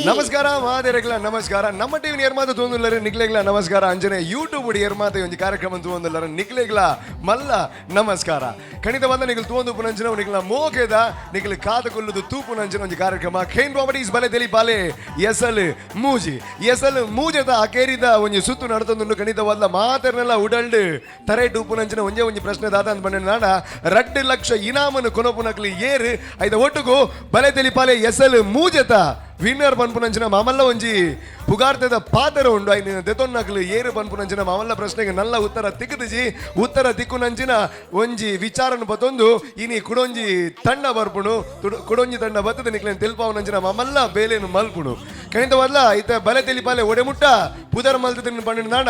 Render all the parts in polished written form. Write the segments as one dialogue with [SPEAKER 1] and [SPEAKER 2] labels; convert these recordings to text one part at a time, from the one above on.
[SPEAKER 1] ನಮಸ್ಕಾರ ಮಾದೇರೆಗ್ಲ ನಮಸ್ಕಾರ. ನಮ್ಮ ಟಿವಿ ಏರ್ಮಾತ ತೂಂದುಲ್ಲರು ನಿಕ್ಲೆಗ್ಲ ನಮಸ್ಕಾರ. ಅಂಜನೆ ಯೂಟ್ಯೂಬ್ ಏರ್ಮಾತ ಒಂಜಿ ಕಾರ್ಯಕ್ರಮ ತೂಂದುಲ್ಲರು ನಿಕ್ಲೆಗ್ಲ ಮಲ್ಲ ನಮಸ್ಕಾರ. ಖಂಡಿತವಾದ ನಿಗಲ್ ತೂಂದು ಪುನಂಚಿನ ನಿಕ್ಲ ಮೋಕೆದ ನಿಕ್ಲ ಕಾದ ಕೊಲ್ಲುದು ತೂಪುನಂಚಿನ ಒಂಜಿ ಕಾರ್ಯಕ್ರಮ ಖೇನ್ ಪ್ರಾಪರ್ಟೀಸ್ ಬಲೆ ತೆಲಿಪಾಲೆ ಎಸಲ್ ಮೂಜಿ ಎಸಲ್ ಮೂಜೆದ ಅಕೇರಿದ ಒಂಜಿ ಸುತ್ತು ನಡತೊಂದುಂಡು. ಖಂಡಿತವಾದ ಮಾತೆರ್ನೆಲ್ಲ ಉಡಲ್ಡ್ ತರೆ ಟೂಪುನಂಚಿನ ಒಂಜೇ ಒಂಜಿ ಪ್ರಶ್ನೆ ದಾದ ಅಂತ ಬಂದ 2 ಲಕ್ಷ ಇನಾಮನು ಕೊನಪುನಕ್ಲಿ ಏರು ಐದ ಒಟ್ಟುಗು ಬಲೆ ತೆಲಿಪಾಲೆ ಎಸಲ್ ಮೂಜೆತ ವಿನ್ನರ್ ಪನ್ಪುನಂಚಿನ ಮಾಮಲ್ಲ ಒಂಜಿ ಪುಗಾರ್ತೆದ ಪಾತ್ರ ಉಂಡು. ಐನ ದೆತೊನ್ನಕ್ಲು ಏರು ಪನ್ಪುನಂಚಿನ ಮಾಮಲ್ಲ ಪ್ರಶ್ನೆಗೆ ನಲ್ಲ ಉತ್ತರ ತಿಕ್ಕುದಿಜಿ. ಉತ್ತರ ತಿಕ್ಕುನಂಚಿನ ಒಂಜಿ ವಿಚಾರನು ಬತ್ತೊಂದು ಇನಿ ಕುಡೊಂಜಿ ತಂಡ ಬರ್ಪುಣು ಕುಡೊಂಜಿ ತಂಡ ಬತ್ತದ ನಿಕ್ಲೇನ್ ತೆಲ್ಪಾವನಂಚಿನ ಮಾಮಲ್ಲ ಬೇಲೇನು ಮಲ್ಪುಣು. ಖಂಡಿತವಲ್ಲ ಇತ್ತ ಬಲೆ ತೆಲಿಪಾಲೆ ಒಡೆಮುಟ್ಟ ಪುದರ್ ಮಲ್ತದಿನ ಪಂಡಿನ ನಾಡ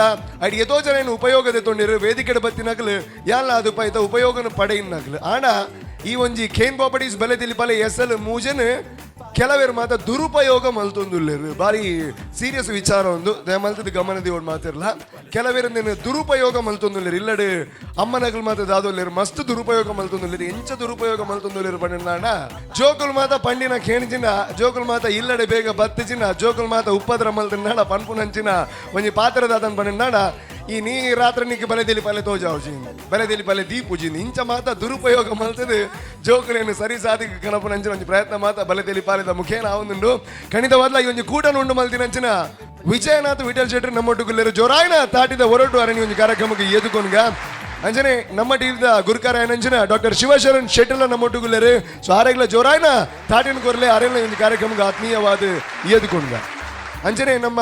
[SPEAKER 1] ಐಡಿ ಎತೋ ಜನ ಏನು ಉಪಯೋಗ ದೆತೊಂಡಿರು ವೇದಿಕೆಡ್ ಬತ್ತಿನಕ್ಲು ಯಾಲ ಅದು ಪೈತ ಉಪಯೋಗನು ಪಡೆಯಿನಕ್ಲು. ಆಂಡ ಈ ಒಂಜಿ ಖೇನ್ ಪ್ರಾಪರ್ಟೀಸ್ ಬಲೆ ತೆಲಿಪಾಲೆ ಎಸ್ ಎಲ್ ಮೂಜನ್ ಕೆಲವೇರು ಮಾತ ದುರುಪಯೋಗ ಮಲ್ತೊಂದುಲ್ಲೆರ್. ಬಾರಿ ಸೀರಿಯಸ್ ವಿಚಾರ ಒಂದು ಮಲ್ತದ ಗಮನ ದಿವಡ್ ಮಾತಿರ್ಲ. ಕೆಲವೇರು ನೆನ್ ದುರುಪಯೋಗ ಮಲ್ತೊಂದುಲ್ಲೆರ್. ಇಲ್ಲಡ್ ಅಮ್ಮನಗಲ್ ಮಾತ ದಾದೊಲ್ಲೆರ್ ಮಸ್ತ್ ದುರುಪಯೋಗ ಮಲ್ತೊಂದುಲ್ಲೆರ್. ಎಂಚ ದುರುಪಯೋಗ ಮಲ್ತೊಂದುಲ್ಲೆರ್ ಪಂಡಿನಾಂಡ ಜೋಕುಲ್ ಮಾತ ಪಂಡಿನ ಖೇಣ್ಜಿನ ಜೋಕುಲ್ ಮಾತ ಇಲ್ಲಡೆ ಬೇಗ ಬತ್ತಿಜಿನ ಜೋಕುಲ್ ಮಾತ ಉಪ್ಪದ್ರ ಮಲ್ತನಾಡ ಪನ್ಪುನಂಚಿನ ಒಂಜಿ ಪಾತ್ರದಾತನ್ ಪಂಡಿನಾಡ ಈ ನೀ ರಾತ್ರಿ ನಿಕ್ ಬಲೆ ತೆಲಿ ಪಲೆ ತೋಜಾವುಜಿ ಬಲೆ ತೆಲಿ ಪಲೆ ದೀಪುಜಿ ಇಂಚ ಮಾತ ದುರುಪಯೋಗ ಮಲ್ತದು ಜೋಕುಲೇನು ಸರಿ ಸಾದಿಗೆ ಕನಪುನಂಚಿನ ಒಂಜಿ ಪ್ರಯತ್ನ ಮಾತ ಬಲೆ ತೆಲಿ ಪಾಲೆದ ಮುಖೇನ ಆವೊಂದುಂಡು. ಖಂಡಿತವಾದ್ಲ ಈ ಒಂಜಿ ಕೂಟನು ಉಂಡು ಮಲ್ತಿನಂಚಿನ ವಿಜಯನಾಥ್ ವಿಠಲ್ ಶೆಟ್ಟಿ ನಮ್ಮೊಟ್ಟುಗುಲ್ಲೆರು ಜೋರಾಯನ ತಾಟಿದ ಒರಟು ಅರಣಿ ಒಂಜಿ ಕಾರ್ಯಕ್ರಮಕ್ಕೆ ಎದುಕೊನ್ಗ. ಅಂಜನೆ ನಮ್ಮ ಟೀಮ್ದ ಗುರುಕಾರ ಏನಂಚಿನ ಡಾಕ್ಟರ್ ಶಿವಶರಣ್ ಶೆಟ್ಟರ್ಲ ನಮ್ಮೊಟ್ಟುಗುಲ್ಲೆರು. ಸೊ ಆರೆಗ್ಲ ಜೋರಾಯನ ತಾಟಿನ ಕೊರ್ಲೆ ಅರೆಲ್ಲ ಒಂಜಿ ಕಾರ್ಯಕ್ರಮಕ್ಕೆ ಆತ್ಮೀಯವಾದ ಎದುಕೊಂಡ್ಗ. ಅಂಜನೆ ನಮ್ಮ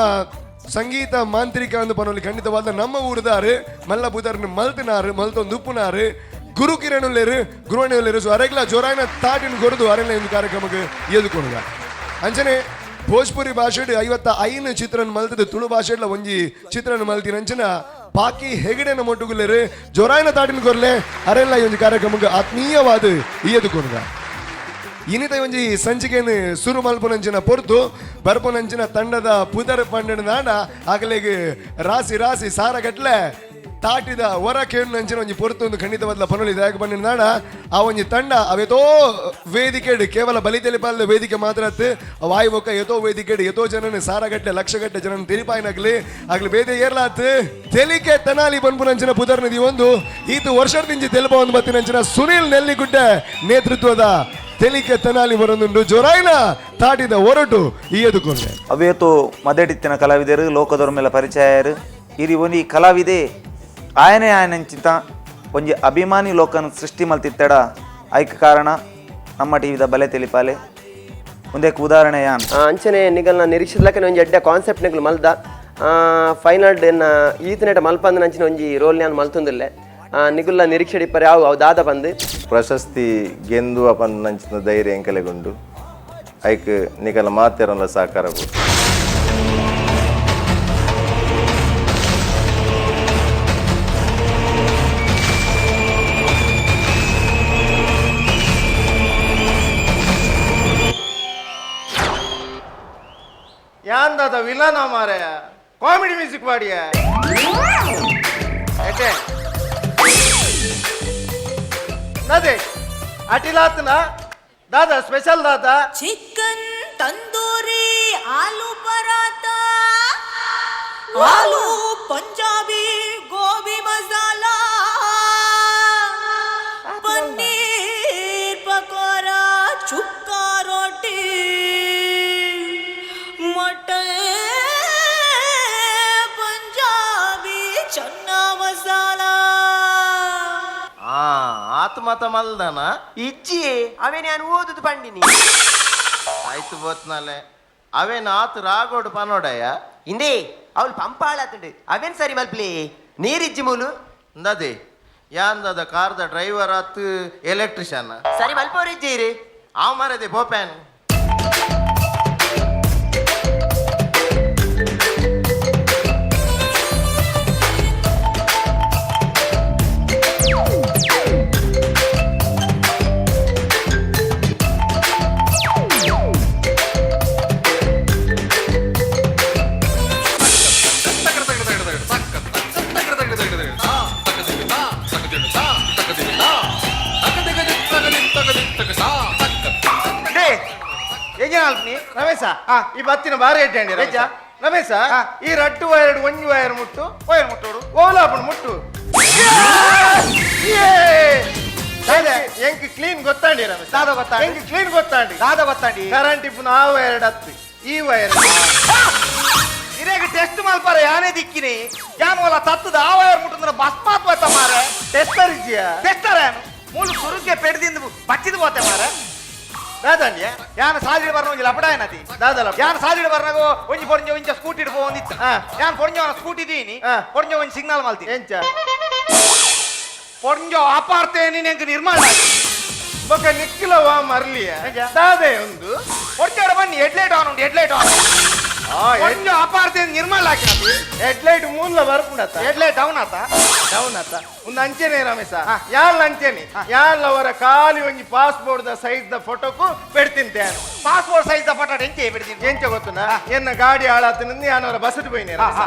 [SPEAKER 1] ಸಂಗೀತ ಮಾಂತ್ರಿಕ ಅಂದು ಪನೊಲಿ ಖಂಡಿತವಾದ ನಮ್ಮ ಊರುದಾರು ಮಲ್ಲ ಬುದರ್ನ ಮಲ್ತನಾರು ಮಲ್ತೊಂದು ಉಪ್ಪುನಾರು ಗುರು ಕಿರಣುಲ್ಲೇರು ಗುರುವಣ್ಣುಲ್ಲೇರು. ಸೊ ಅರೆಗ್ಲ ಜೋರಾಯನ ತಾಟಿನ ಕೊರದು ಅರೆಲ್ಲ ಒಂದು ಕಾರ್ಯಕ್ರಮಕ್ಕೆ ಎದುಕೊಂಡ್ಗ. ಅಂಚನೆ ಭೋಜ್ಪುರಿ ಭಾಷೆಡ್ 55 ಚಿತ್ರನ್ ಮಲ್ತದ ತುಳು ಭಾಷೆಡ್ಲ ಒಂಜಿ ಚಿತ್ರನ್ ಮಲ್ತಿನಂಚಿನ ಪಾಕಿ ಹೆಗಡೆನ ಮೊಟ್ಟುಗುಲ್ಲೇರು ಜೋರಾಯನ ತಾಟಿನ ಕೊರ್ಲೆ ಅರೆಲ್ಲ ಈ ಒಂಜಿ ಕಾರ್ಯಕ್ರಮಕ್ಕೆ ಆತ್ಮೀಯವಾದ ಎದುಕೊಂಡ್ಗ. ಇನಿತ ಒಂಜಿ ಸಂಚಿಕೆಯನ್ನು ಸುರು ಮಲ್ಪುನಂಚಿನ ಪೊರ್ತು ಬರ್ಪುನಂಚಿನ ತಂಡದ ಪುದರ್ ಪಂಡನ ನಾಡ ಆಗಲೆಗ್ ರಾಸಿ ರಾಸಿ ಸಾರಗಟ್ಲೆ ತಾಟಿದ ಹೊರ ಕೇಳುನಂಚಿನ ಒಂಜಿ ಪೊರ್ತು ಒಂದು ಖಂಡಿತವಾದ ಪನೊಲಿ ದಾಯಕ ಬಂದಿನ ನಾಡ ಆ ಒಂಜಿ ತಂಡ ಅವೆತೋ ವೇದಿಕೆಡ್ ಕೇವಲ ಬಲಿತೆಲಿಪಾಲದ ವೇದಿಕೆ ಮಾತ್ರ ಅತ್ತು ವಾಯು ಬೊಕ್ಕ ಎತೋ ವೇದಿಕೆಡ್ ಎತೋ ಜನನ ಸಾರಗಟ್ಟೆ ಲಕ್ಷಗಟ್ಟೆ ಜನನ ತೆಲಿಪಾಯಿನಗ್ಲಿ ಆಗ್ಲಿ ಬೇದೆ ಏರ್ಲಾತ್ ತೆಲಿಕೆ ತೆನಾಲಿ ಪನ್ಪುನಂಚಿನ ಪುದರ್ ನದಿ ಒಂದು ಈತು ವರ್ಷದಿಂಚಿ ತೆಲುಪ ಒಂದು ಬತ್ತಿನಂಚಿನ ಸುನಿಲ್ ನೆಲ್ಲಿಗುಡ್ಡೆ ನೇತೃತ್ವದ ತೆಲಿಕೆ ತೆನಾಲಿ ಬರೊಂದುಂಡು. ಜೊರಾಯ್ನ ತಾಟಿದ ಒರಟು ಈ ಎದುಕೊಂಡೆ.
[SPEAKER 2] ಅವೇತೋ ಮದಡಿತ್ತಿನ ಕಲಾವಿದರು ಲೋಕದವ್ರ ಮೇಲೆ ಪರಿಚಯರು ಇರಿ ಒಂಜಿ ಕಲಾವಿದೆ ಆಯನೆ ಆಯನಂಚಿತ ಒಂಜಿ ಅಭಿಮಾನಿ ಲೋಕನ ಸೃಷ್ಟಿ ಮಲ್ತಿತ್ತಡ ಐಕ್ ಕಾರಣ ನಮ್ಮ ಟಿವಿದ ಬಲೆ ತೆಲಿಪಾಲೆ ಒಂದೇಕ್ ಉದಾಹರಣೆ ಯಾನ್.
[SPEAKER 3] ಅಂಚನೆ ನಿಗಲ್ನ ನಿರೀಕ್ಷಿಸ್ಲಕ್ಕನೆ ಒಂಜಿ ಎಡ್ಡೆ ಕಾನ್ಸೆಪ್ಟ್ ನಿಗಲ್ ಮಲ್ದ ಫೈನಲ್ ಎನ್ನ ಈತನೇಟ ಮಲ್ಪಂದ ನಂಚಿನ ಒಂಜಿ ರೋಲ್ ನಾನು ಮಲ್ತೊಂದಿಲ್ಲೆ. ನಿಗುಲ್ಲ ನಿರೀಕ್ಷೆ ಇಪ್ಪರೆ ಅವು ಅವು ದಾದ ಬಂದು
[SPEAKER 4] ಪ್ರಶಸ್ತಿ ಗೆಂದುವ ಪನ್ನಂಚಿನ ಧೈರ್ಯ ಎಂಕಲೆಗುಂಡು ಐಕ್ ನಿಕಲ ಮಾತೆರಲ್ಲ ಸಹಕಾರ.
[SPEAKER 5] ಯಾನ್ ದಾದ ವಿಲನ ಮಾರಾಯ ಕಾಮಿಡಿ ಮ್ಯೂಸಿಕ್ ಮಾಡಿಯ ಏಕೆ ನದೇ ಅಟಿಲಾತ್ನ ದಾದಾ ಸ್ಪೆಷಲ್ ದಾದಾ
[SPEAKER 6] ಚಿಕನ್ ತಂದೂರಿ ಆಲೂ ಪರಾತ ಆಲೂ ಪಂಜಾಬಿ ಗೋಬಿ ಮಸಾಲಾ ಪನ್ನೀರ್ ಪಕೋರಾ ಚುಕ್ಕಾ ರೋಟಿ ಮಟನ್ ಪಂಜಾಬಿ ಚನ್ನಾ ಮಸಾಲಾ.
[SPEAKER 5] ಆ ಆತ್ಮತ ಮಲ್ದನ.
[SPEAKER 7] ಇಜ್ಜಿ ಅವೇ ನಾನು ಓದುದು ಪಂಡಿನಿ.
[SPEAKER 5] ಆಯ್ತು ಬೋತ್ನಾಲೆ ಅವೇನ ಆತು ರಾಗೋಡು ಪನೋಡಯ್ಯ.
[SPEAKER 7] ಇಂದೇ ಅವಳು ಪಂಪಾಳಾತುಂಡು ಅವೇನ್ ಸರಿ ಮಲ್ಪ್ಲಿ ನೀರಿಜ್ಜಿ ಮೂಲು.
[SPEAKER 5] ndದೆ ಯಾನ್ ದಾದ ಕಾರ್ದ ಡ್ರೈವರ್ ಆತು ಎಲೆಕ್ಟ್ರಿಷಿಯನ್.
[SPEAKER 7] ಸರಿ ಮಲ್ಪೋರಿಜ್ಜಿ.
[SPEAKER 5] ಆ ಮಾರದೆ ಬೋಪ್ಯಾನ್. ಎಂಚಿನ ರಮೇಶ, ಈ ಬತ್ತಿನ ಬಾರಿ ಎಡ್ಡೆ ರಮೇಶ. ರಮೇಶ, ಈ ರಡ್ಡು ವೈರ್ ಒಂಜಿ ವೈರ್ ಮುಟ್ಟು ವೈರ್ ಮುಟ್ಟೋಡು ಓಲಾಪುಣ ಮುಟ್ಟು. ಎಂಕ್ ಕ್ಲೀನ್ ಗೊತ್ತಾಂಡಿ ರಮೇಶ.
[SPEAKER 2] ದಾದ ಗೊತ್ತಾಂಡಿ?
[SPEAKER 5] ಎಂಕ್ ಕ್ಲೀನ್ ಗೊತ್ತಾಂಡಿ.
[SPEAKER 2] ದಾದ ಗೊತ್ತಾಂಡಿ?
[SPEAKER 5] ಕರೆಂಟ್ ಇಪ್ಪುನ ಆ ವೈರ್ ಹತ್ತು ಈ ವೈರ್.
[SPEAKER 2] ಇರೇಗ ಟೆಸ್ಟ್ ಮಲ್ಪಾರ ಯಾನೇ ದಿಕ್ಕಿನಿ ಯಾನ್ ಒಲ ತತ್ತದ ಆ ವೈರ್ ಮುಟ್ಟುಂದ್ರ ಬಸ್ಮಾತ್ ಹೋಯ್ತ ಮಾರೆ.
[SPEAKER 5] ಟೆಸ್ಟರ್ ಇಜ್ಜಿಯಾ?
[SPEAKER 2] ಟೆಸ್ಟರ್ ಏನು ಮೂಲು ಸುರುಕೆ ಪೆಡ್ದಿಂದ ಬಚ್ಚಿದ ಹೋತೆ ಮಾರೆ.
[SPEAKER 5] ದಾದಾಂಡಿಯ?
[SPEAKER 2] ಯಾನ್ ಸಾದಿಡ್ ಬರ್ನ ಒಂಜಿ ಲಪಡ ಏನತಿ.
[SPEAKER 5] ದಾದಲ?
[SPEAKER 2] ಯಾನ್ ಸಾದಿಡ್ ಬರ್ನಾಗ ಒಂಜಿ ಪೊಂಜ ಒಂಜಿ ಸ್ಕೂಟಿ ಪೋವೊಂದಿತ್ತ. ಯಾನ್ ಪೊಂಜ ಸ್ಕೂಟಿ ದೀನಿ, ಪೊಂಜ ಒಂಜಿ ಸಿಗ್ನಲ್ ಮಲ್ತಿ.
[SPEAKER 5] ಎಂಚ?
[SPEAKER 2] ಪೊಂಜ ಅಪಾರ್ತೆ ನೀನ್ ಎಂಕ್ ನಿರ್ಮಾಣ
[SPEAKER 5] ಬೊಕ ನಿಕ್ಲವ ಮರ್ಲಿಯ ದಾದೆ ಒಂದು
[SPEAKER 2] ಪೊಂಜೋಡ ಬನ್ನಿ ಹೆಡ್ಲೈಟ್ ಆನ್ ಉಂಟು, ಹೆಡ್ಲೈಟ್ ಆನ್. ಪೊಂಜ ಅಪಾರ್ತೆ ನಿರ್ಮಾಣ ಹಾಕಿನತಿ.
[SPEAKER 5] ಹೆಡ್ಲೈಟ್ ಮೂಲ ಬರ್ಪುಂಡತ್ತ.
[SPEAKER 2] ಹೆಡ್ಲೈಟ್ ಡೌನ್ ಆತ.
[SPEAKER 5] ಡೌನ್ ಆತ. ಒಂದು ಅಂಚೆನೆ ರಮೇಶ, ಯಾಲ್ ಅಂಚೆನೆ ಯಾಲ್ ಅವರ ಖಾಲಿ ಒಂಜಿ ಪಾಸ್ಪೋರ್ಟ್ the size the ಫೋಟೋಕು పెಡ್ತಿಂತೆ.
[SPEAKER 2] ಪಾಸ್ಪೋರ್ಟ್ size the photo ಎಂಚೆ పెಡ್ತೀನಿ?
[SPEAKER 5] ಎಂಚ ಗೊತ್ತುನಾ, ಎನ್ನ ಗಾಡಿ ಹಾಳಾತನ ಯಾನವರ ಬಸ್ಸು ಪೋಯಿನೆ.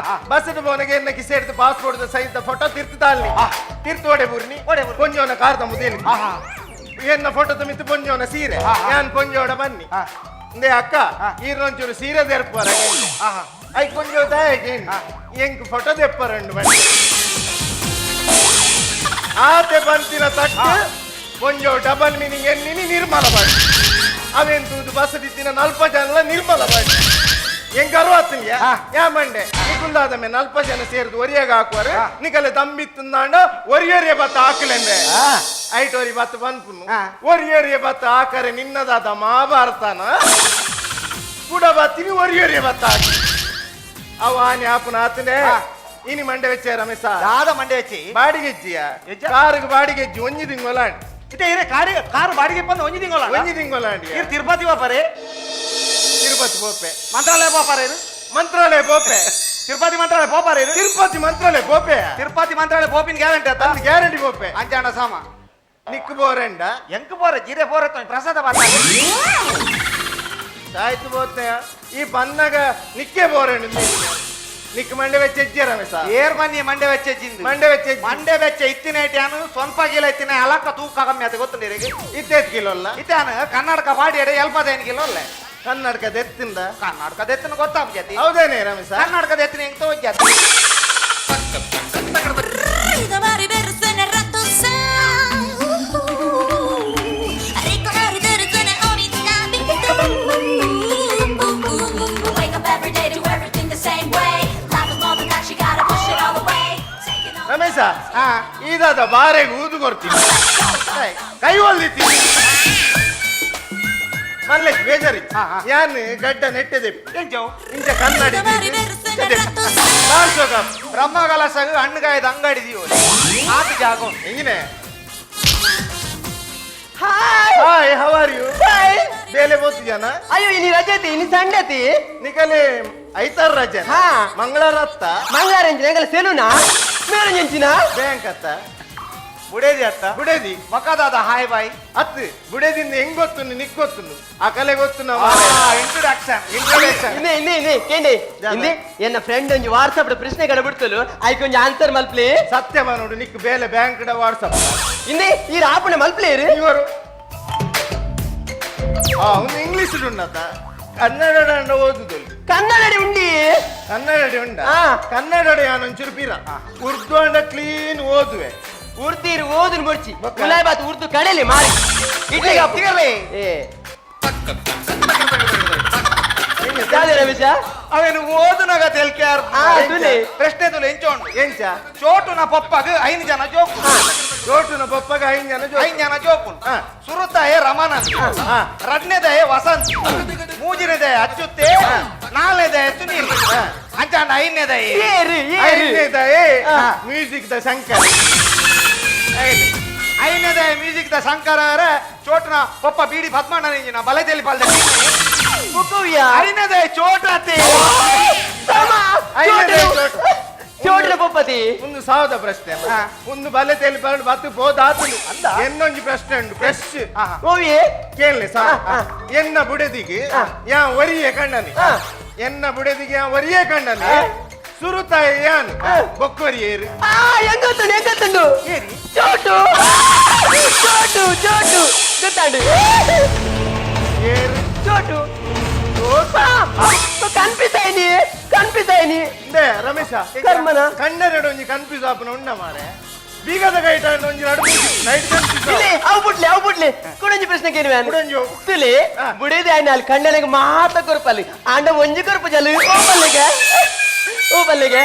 [SPEAKER 5] ಬಸ್ಸು ಪೋನಗೆ ಎನ್ನ ಕಿಸೆ എടുത്ത് passport the size the photo ತಿರ್ತು ತಾಳ್ನಿ ತಿರ್ತು ಓಡೆ ಬೂರ್ನಿ ಪೊಂಜೋನ ಕಾರ್ the ಮುದೇಲಿ ಎನ್ನ ಫೋಟೋ ಮಿತ್ತು ಪೊಂಜೋನ ಸೀರೆ. ಯಾನ್ ಪೊಂಜೋಡ ಬನ್ನಿ ಇಂದೇ ಅಕ್ಕ ಈರೊಂಚೂರು ಸೀರೆ ದೆರ್ಪರ I ಪೊಂಜೋ ದಾಯಗೆ ಎಂಕ್ ಫೋಟೋ ದೆಪ್ಪರಂಡು ಬನ್ನಿ ಆತೆ ಬಂತಿನ ತಕ್ಕ ಪೊಂಜೋ ಡಬಲ್ ಮೀನಿಂಗ್ ಎನ್ನಿನಿ ನಿರ್ಮಲ ಬಾಡಿ ಅವೆಂತೂದು ಬಸ್ ದಿತ್ತಿನ ನಲ್ಪ ಜನಲ ನಿರ್ಮಲ ಬಾಡಿ ಎಂಕ್ ಅರವತ್ತಿನ ಯಾ ಮಂಡೆ ನಿಕುಲ್ದಾದ ಮೇ ನಲ್ಪ ಜನ ಸೇರಿದು ಒರಿಯಾಗ ಹಾಕುವರು ನಿಕಲೆ ತಂಬಿತ್ತಂದಾಂಡ ಒರಿಯೊರಿಯ ಬತ್ತ ಹಾಕಲೆಂಬೆ ಐಟೋರಿ ಬತ್ತ ಬನ್ಪುನು ಒರಿಯೊರಿಯ ಬತ್ತ ಹಾಕರೆ ನಿನ್ನದಾದ ಮಹಾಭಾರತನ ಕೂಡ ಬತ್ತೀನಿ ಒರಿಯೊರಿಯ ಬತ್ತ ಹಾಕಿ ಅವ ಆನೆ ಆಪುನ ಆತನೆ ಇನಿ ಮಂಡೆ വെച്ച ರಮೇಶ.
[SPEAKER 2] ದಾದ ಮಂಡೆ വെಚ್ಚಿ?
[SPEAKER 5] ಬಾಡಿಗೆಜ್ಜಿಯ ಕಾರಿಗೆ ಬಾಡಿಗೆಜ್ಜಿ ಒಂಜಿ ತಿಂಗೊಲಾಂಡಿ.
[SPEAKER 2] ಇತ್ತೆ ಇರೆ ಕಾರ್ ಕಾರ್ ಬಾಡಿಗೆ ಬಂದು ಒಂಜಿ ತಿಂಗೊಲ
[SPEAKER 5] ಒಂಜಿ ತಿಂಗೊಲಾಂಡಿ.
[SPEAKER 2] ಇರು ತಿರುಪತಿ ಹೋಪಾರೆ?
[SPEAKER 5] ತಿರುಪತಿ ಪೋಪೆ.
[SPEAKER 2] ಮಂತ್ರಾಲಯ ಪೋಪಾರೆ? ಇರು
[SPEAKER 5] ಮಂತ್ರಾಲಯ ಪೋಪೆ.
[SPEAKER 2] ತಿರುಪತಿ ಮಂತ್ರಾಲಯ ಪೋಪಾರೆ? ಇರು
[SPEAKER 5] ತಿರುಪತಿ ಮಂತ್ರಾಲಯ ಪೋಪೆ.
[SPEAKER 2] ತಿರುಪತಿ ಮಂತ್ರಾಲಯ ಪೋಪಿನ ಗ್ಯಾರಂಟಿ ಆತ?
[SPEAKER 5] ಗ್ಯಾರಂಟಿ ಪೋಪೆ.
[SPEAKER 2] ಅಂಚಾಣ ಸಾಮ
[SPEAKER 5] ನಿಕ್ಕು ಬೋರೆಂಡ
[SPEAKER 2] ಎಂಕ್ ಬೋರೆ ಜೀರೆ ಬೋರೆ ಪ್ರಸಾದ ಬಾತ
[SPEAKER 5] ಆಯ್ತು ಬೋತೆ ಈ ಪನ್ನಗ ನಿಕ್ಕೆ ಬೋರೆಂಡು ನಿಕ್ ಮಂಡೆ വെച്ച ರಮೇಶ.
[SPEAKER 2] ಏರ್ ಬನ್ನಿ ಮಂಡೆ വെച്ച
[SPEAKER 5] ಮಂಡೆ വെച്ച
[SPEAKER 2] ಮಂಡೆ വെച്ച ಇತ್ತಿನ ಯಾನು ಸ್ವಲ್ಪ ಕಿಲೋ ಇತ್ತಿನ ಅಲಕ್ಕ ತೂಕ ಕಮ್ಮಿ ಆತ ಗೊತ್ತುಂಡು ಇರೆಗ್?
[SPEAKER 5] ಇತ್ತೇತ್ ಕಿಲೋ ಅಲ್ಲ
[SPEAKER 2] ಇತ್ತಾನು ಕರ್ನಾಟಕ ಬಾಡಿ ಎಡೆ ಎಲ್ಪದೈನು ಕಿಲೋ ಅಲ್ಲ.
[SPEAKER 5] ಕನ್ನಡಕದ ಎತ್ತಿಂದ
[SPEAKER 2] ಕರ್ನಾಟಕದ ಎತ್ತಿನ ಗೊತ್ತಾಗ್ಜಾತಿ.
[SPEAKER 5] ಹೌದೇನೆ ರಮೇಶ?
[SPEAKER 2] ಕರ್ನಾಟಕದ ಎತ್ತಿನ ಹೆಂಗ್ ತೋಜಾತಿ.
[SPEAKER 5] ರಮೇಶ, ಇದಾದ ಬಾರೆಗೆ ಊದು ಕೊಡ್ತೀನಿ ಕೈ ಒಲ್ದಿತ್ತೀನಿ ಮಲ್ಲೆ ಬೇಜಾರಿ ಯಾನ್ ಗಡ್ಡ ನೆಟ್ಟದೆ ಇಂಚ ಕನ್ನಡಿ
[SPEAKER 2] ಬ್ರಹ್ಮಕಲಶಗ ಹಣ್ಣುಗಾಯದ ಅಂಗಡಿ ಆತ ಜಾಗ
[SPEAKER 5] ಹೆಂಗಿನೇ. Hi, how are you? ಬೇಲೆ ಬೋತಿಜಾನ?
[SPEAKER 3] ಅಯ್ಯೋ ಇನಿ ರಜೆ ಐತಿ, ಇನಿ ಸಂಡೆ ಐತಿ.
[SPEAKER 5] ನಿಕಲೆ ಐತಾರ ರಜೆ?
[SPEAKER 3] ಹಾ.
[SPEAKER 5] ಮಂಗಳವಾರ ಅತ್ತ?
[SPEAKER 3] ಮಂಗಳವಾರ ಎಂಚಿನ ಎಂಗಲ ಸೆಲೂನಾ ಮೇರ ಎಂಚಿನ
[SPEAKER 5] ಬ್ಯಾಂಕ್ ಅತ್ತ?
[SPEAKER 2] ಬುಡೇದಿ ಅತ್ತ?
[SPEAKER 5] ಬುಡೇದಿ
[SPEAKER 2] ಮಕದಾದ ಹಾಯ್ ಬಾಯ್
[SPEAKER 5] ಅತ್ತು ಬುಡೇದಿಂದ ಹೆಂಗ್ ಗೊತ್ತುಂಡು ನಿಕ್ ಗೊತ್ತುಂಡು ಆ ಕಲೆ ಗೊತ್ತು ನಾವು.
[SPEAKER 2] Introduction
[SPEAKER 5] introduction.
[SPEAKER 3] ಇಂದೆ ಇಂದೆ ಇಂದೆ ಕೇಂಡೆ ಇಂದೆ ಎನ್ನ ಫ್ರೆಂಡ್ ಒಂಜಿ ವಾಟ್ಸ್ಆಪ್ ಪ್ರಶ್ನೆ ಬಿಡ್ತಲು ಐಕ್ ಒಂಜಿ ಆನ್ಸರ್ ಮಲ್ಪ್ಲಿ.
[SPEAKER 5] ಸತ್ಯ ನೋಡು ನಿಕ್ ಬೇಲೆ ಬ್ಯಾಂಕ್ ವಾಟ್ಸಪ್.
[SPEAKER 3] ಇಂದೆ ಈ ರಾಪಣೆ ಮಲ್ಪ್ಲೇರು
[SPEAKER 5] ಇವರು ಆ ಒಂದು ಇಂಗ್ಲಿಷ್ ಉಂಡತ್ತ ಕನ್ನಡ ಓದುದು.
[SPEAKER 3] ಕನ್ನಡ ಉಂಡಿ.
[SPEAKER 5] ಕನ್ನಡ ಉಂಡ? ಕನ್ನಡ ಯಾನೊಂಚೂರು ಪೀರ ಉರ್ದು ಅಂಡ ಕ್ಲೀನ್ ಓದುವೆ.
[SPEAKER 3] ಉರ್ದೀರು ಓದುನು ಮುರ್ಚಿ ಗುಲಾಬ್ ಬಾತ್ ಉರ್ದು ಕಡೆಲಿ ಮಾರಿ ಇಡ್ಲಿ
[SPEAKER 2] ತಿಗರ್ಲಿ.
[SPEAKER 3] ಏ ರಮೇಶ
[SPEAKER 2] ಅವನು ಓದುನಾಗ ತೆಲ್ಕ್ಯಾರ್
[SPEAKER 3] ತುಲೆ.
[SPEAKER 2] ಪ್ರಶ್ನೆ ತುಲೆ ಎಂಚೋಂಡು
[SPEAKER 5] ಎಂಚ?
[SPEAKER 2] ಚೋಟುನ ಪಪ್ಪಗ ಐದು ಜನ ಜೋಕು.
[SPEAKER 5] ಚೋಟುನ ಪಪ್ಪಗ ಐದು ಜನ ಜೋಕು.
[SPEAKER 2] ಐದು ಜನ ಜೋಕು. ಸುರುತಾಯೆ ರಮಣ, ರಡ್ನೇದಾಯ ವಸಂತ್, ಮೂಜಿನೇದಾಯ ಅಚ್ಚುತ್ತೆ, ನಾಲ್ನೇದಾಯ ಸುನೀಲ್, ಅಂಚಾಂಡ ಐದನೇದಾಯ
[SPEAKER 3] ಏರು ಏರು
[SPEAKER 5] ಐದನೇದಾಯ ಮ್ಯೂಸಿಕ್ the Shankar.
[SPEAKER 2] ಐದನೇದಾಯ ಮ್ಯೂಸಿಕ್ the Shankar ಅವರ ಚೋಟುನ ಪಪ್ಪ ಬೀಡಿ ಪದ್ಮಣ್ಣ ಬಲೆದಲ್ಲಿ ಪಲ್ದ ಐದನೇದಾಯ ಚೋಟಾತೆ.
[SPEAKER 3] ಚೋಟುನ ಪಪ್ಪತಿ
[SPEAKER 5] ಒಂದು ಸಾವಿರದ ಪ್ರಶ್ನೆ ಒಂದು ಬಲೆ ತೆಲಿ ಬರಡು ಬತ್ತು ಬೋದಾತನು ಎನ್ನೊಂಜಿ ಪ್ರಶ್ನೆ ಉಂಟು ಫ್ರೆಶ್
[SPEAKER 3] ಓವಿಯೇ
[SPEAKER 5] ಕೇಳಲಿ ಸಾ. ಎನ್ನ ಬುಡದಿಗೆ ಯಾ ಒರಿಯೇ ಕಣ್ಣನಿ ಎನ್ನ ಬುಡದಿಗೆ ಯಾ ಒರಿಯೇ ಕಣ್ಣನಿ ಸುರುತಾಯ ಯಾನ್ ಬೊಕ್ಕೊರಿಯೇರು.
[SPEAKER 3] ಹೆಂಗೊತ್ತುಂಡು ಹೆಂಗೊತ್ತುಂಡು ಚೋಟು ಚೋಟು ಚೋಟು ಗೊತ್ತಾಂಡು
[SPEAKER 5] ಏರು
[SPEAKER 3] ಚೋಟು. Confuse ಆಯ್ನಿ, confuse ಆಯ್ನಿ.
[SPEAKER 5] ಇಂದೆ ರಮೇಶ.
[SPEAKER 3] ಕರ್ಮನ?
[SPEAKER 5] ಕಣ್ಣೆರಡು ಒಂಜಿ ಕನ್ಫ್ಯೂಸ್ ಆಪನ ಉಂಡ ಮಾರೆ. ಬೀಗದ ಗೈಟ ಒಂಜಿ ನಡು ನೈಟ್ ಕನ್ಫ್ಯೂಸ್.
[SPEAKER 3] ಇಲ್ಲಿ ಅವು ಬುಡ್ಲಿ, ಅವು ಬುಡ್ಲಿ. ಕುಡೊಂಜಿ ಪ್ರಶ್ನೆ ಕೇಳುವೆ.
[SPEAKER 5] ಕುಡೊಂಜಿ.
[SPEAKER 3] ತುಲಿ ಬುಡೇದಿ ಆಯ್ನ ಅಲ್ಲಿ ಕಣ್ಣನಿಗೆ ಮಾತ್ರ ಕೊರ್ಪಲ್ಲಿ ಆಂಡ ಒಂಜಿ ಕೊರ್ಪು ಜಲ್ಲು. ಓ ಬಲ್ಲಿಗೆ, ಓ ಬಲ್ಲಿಗೆ.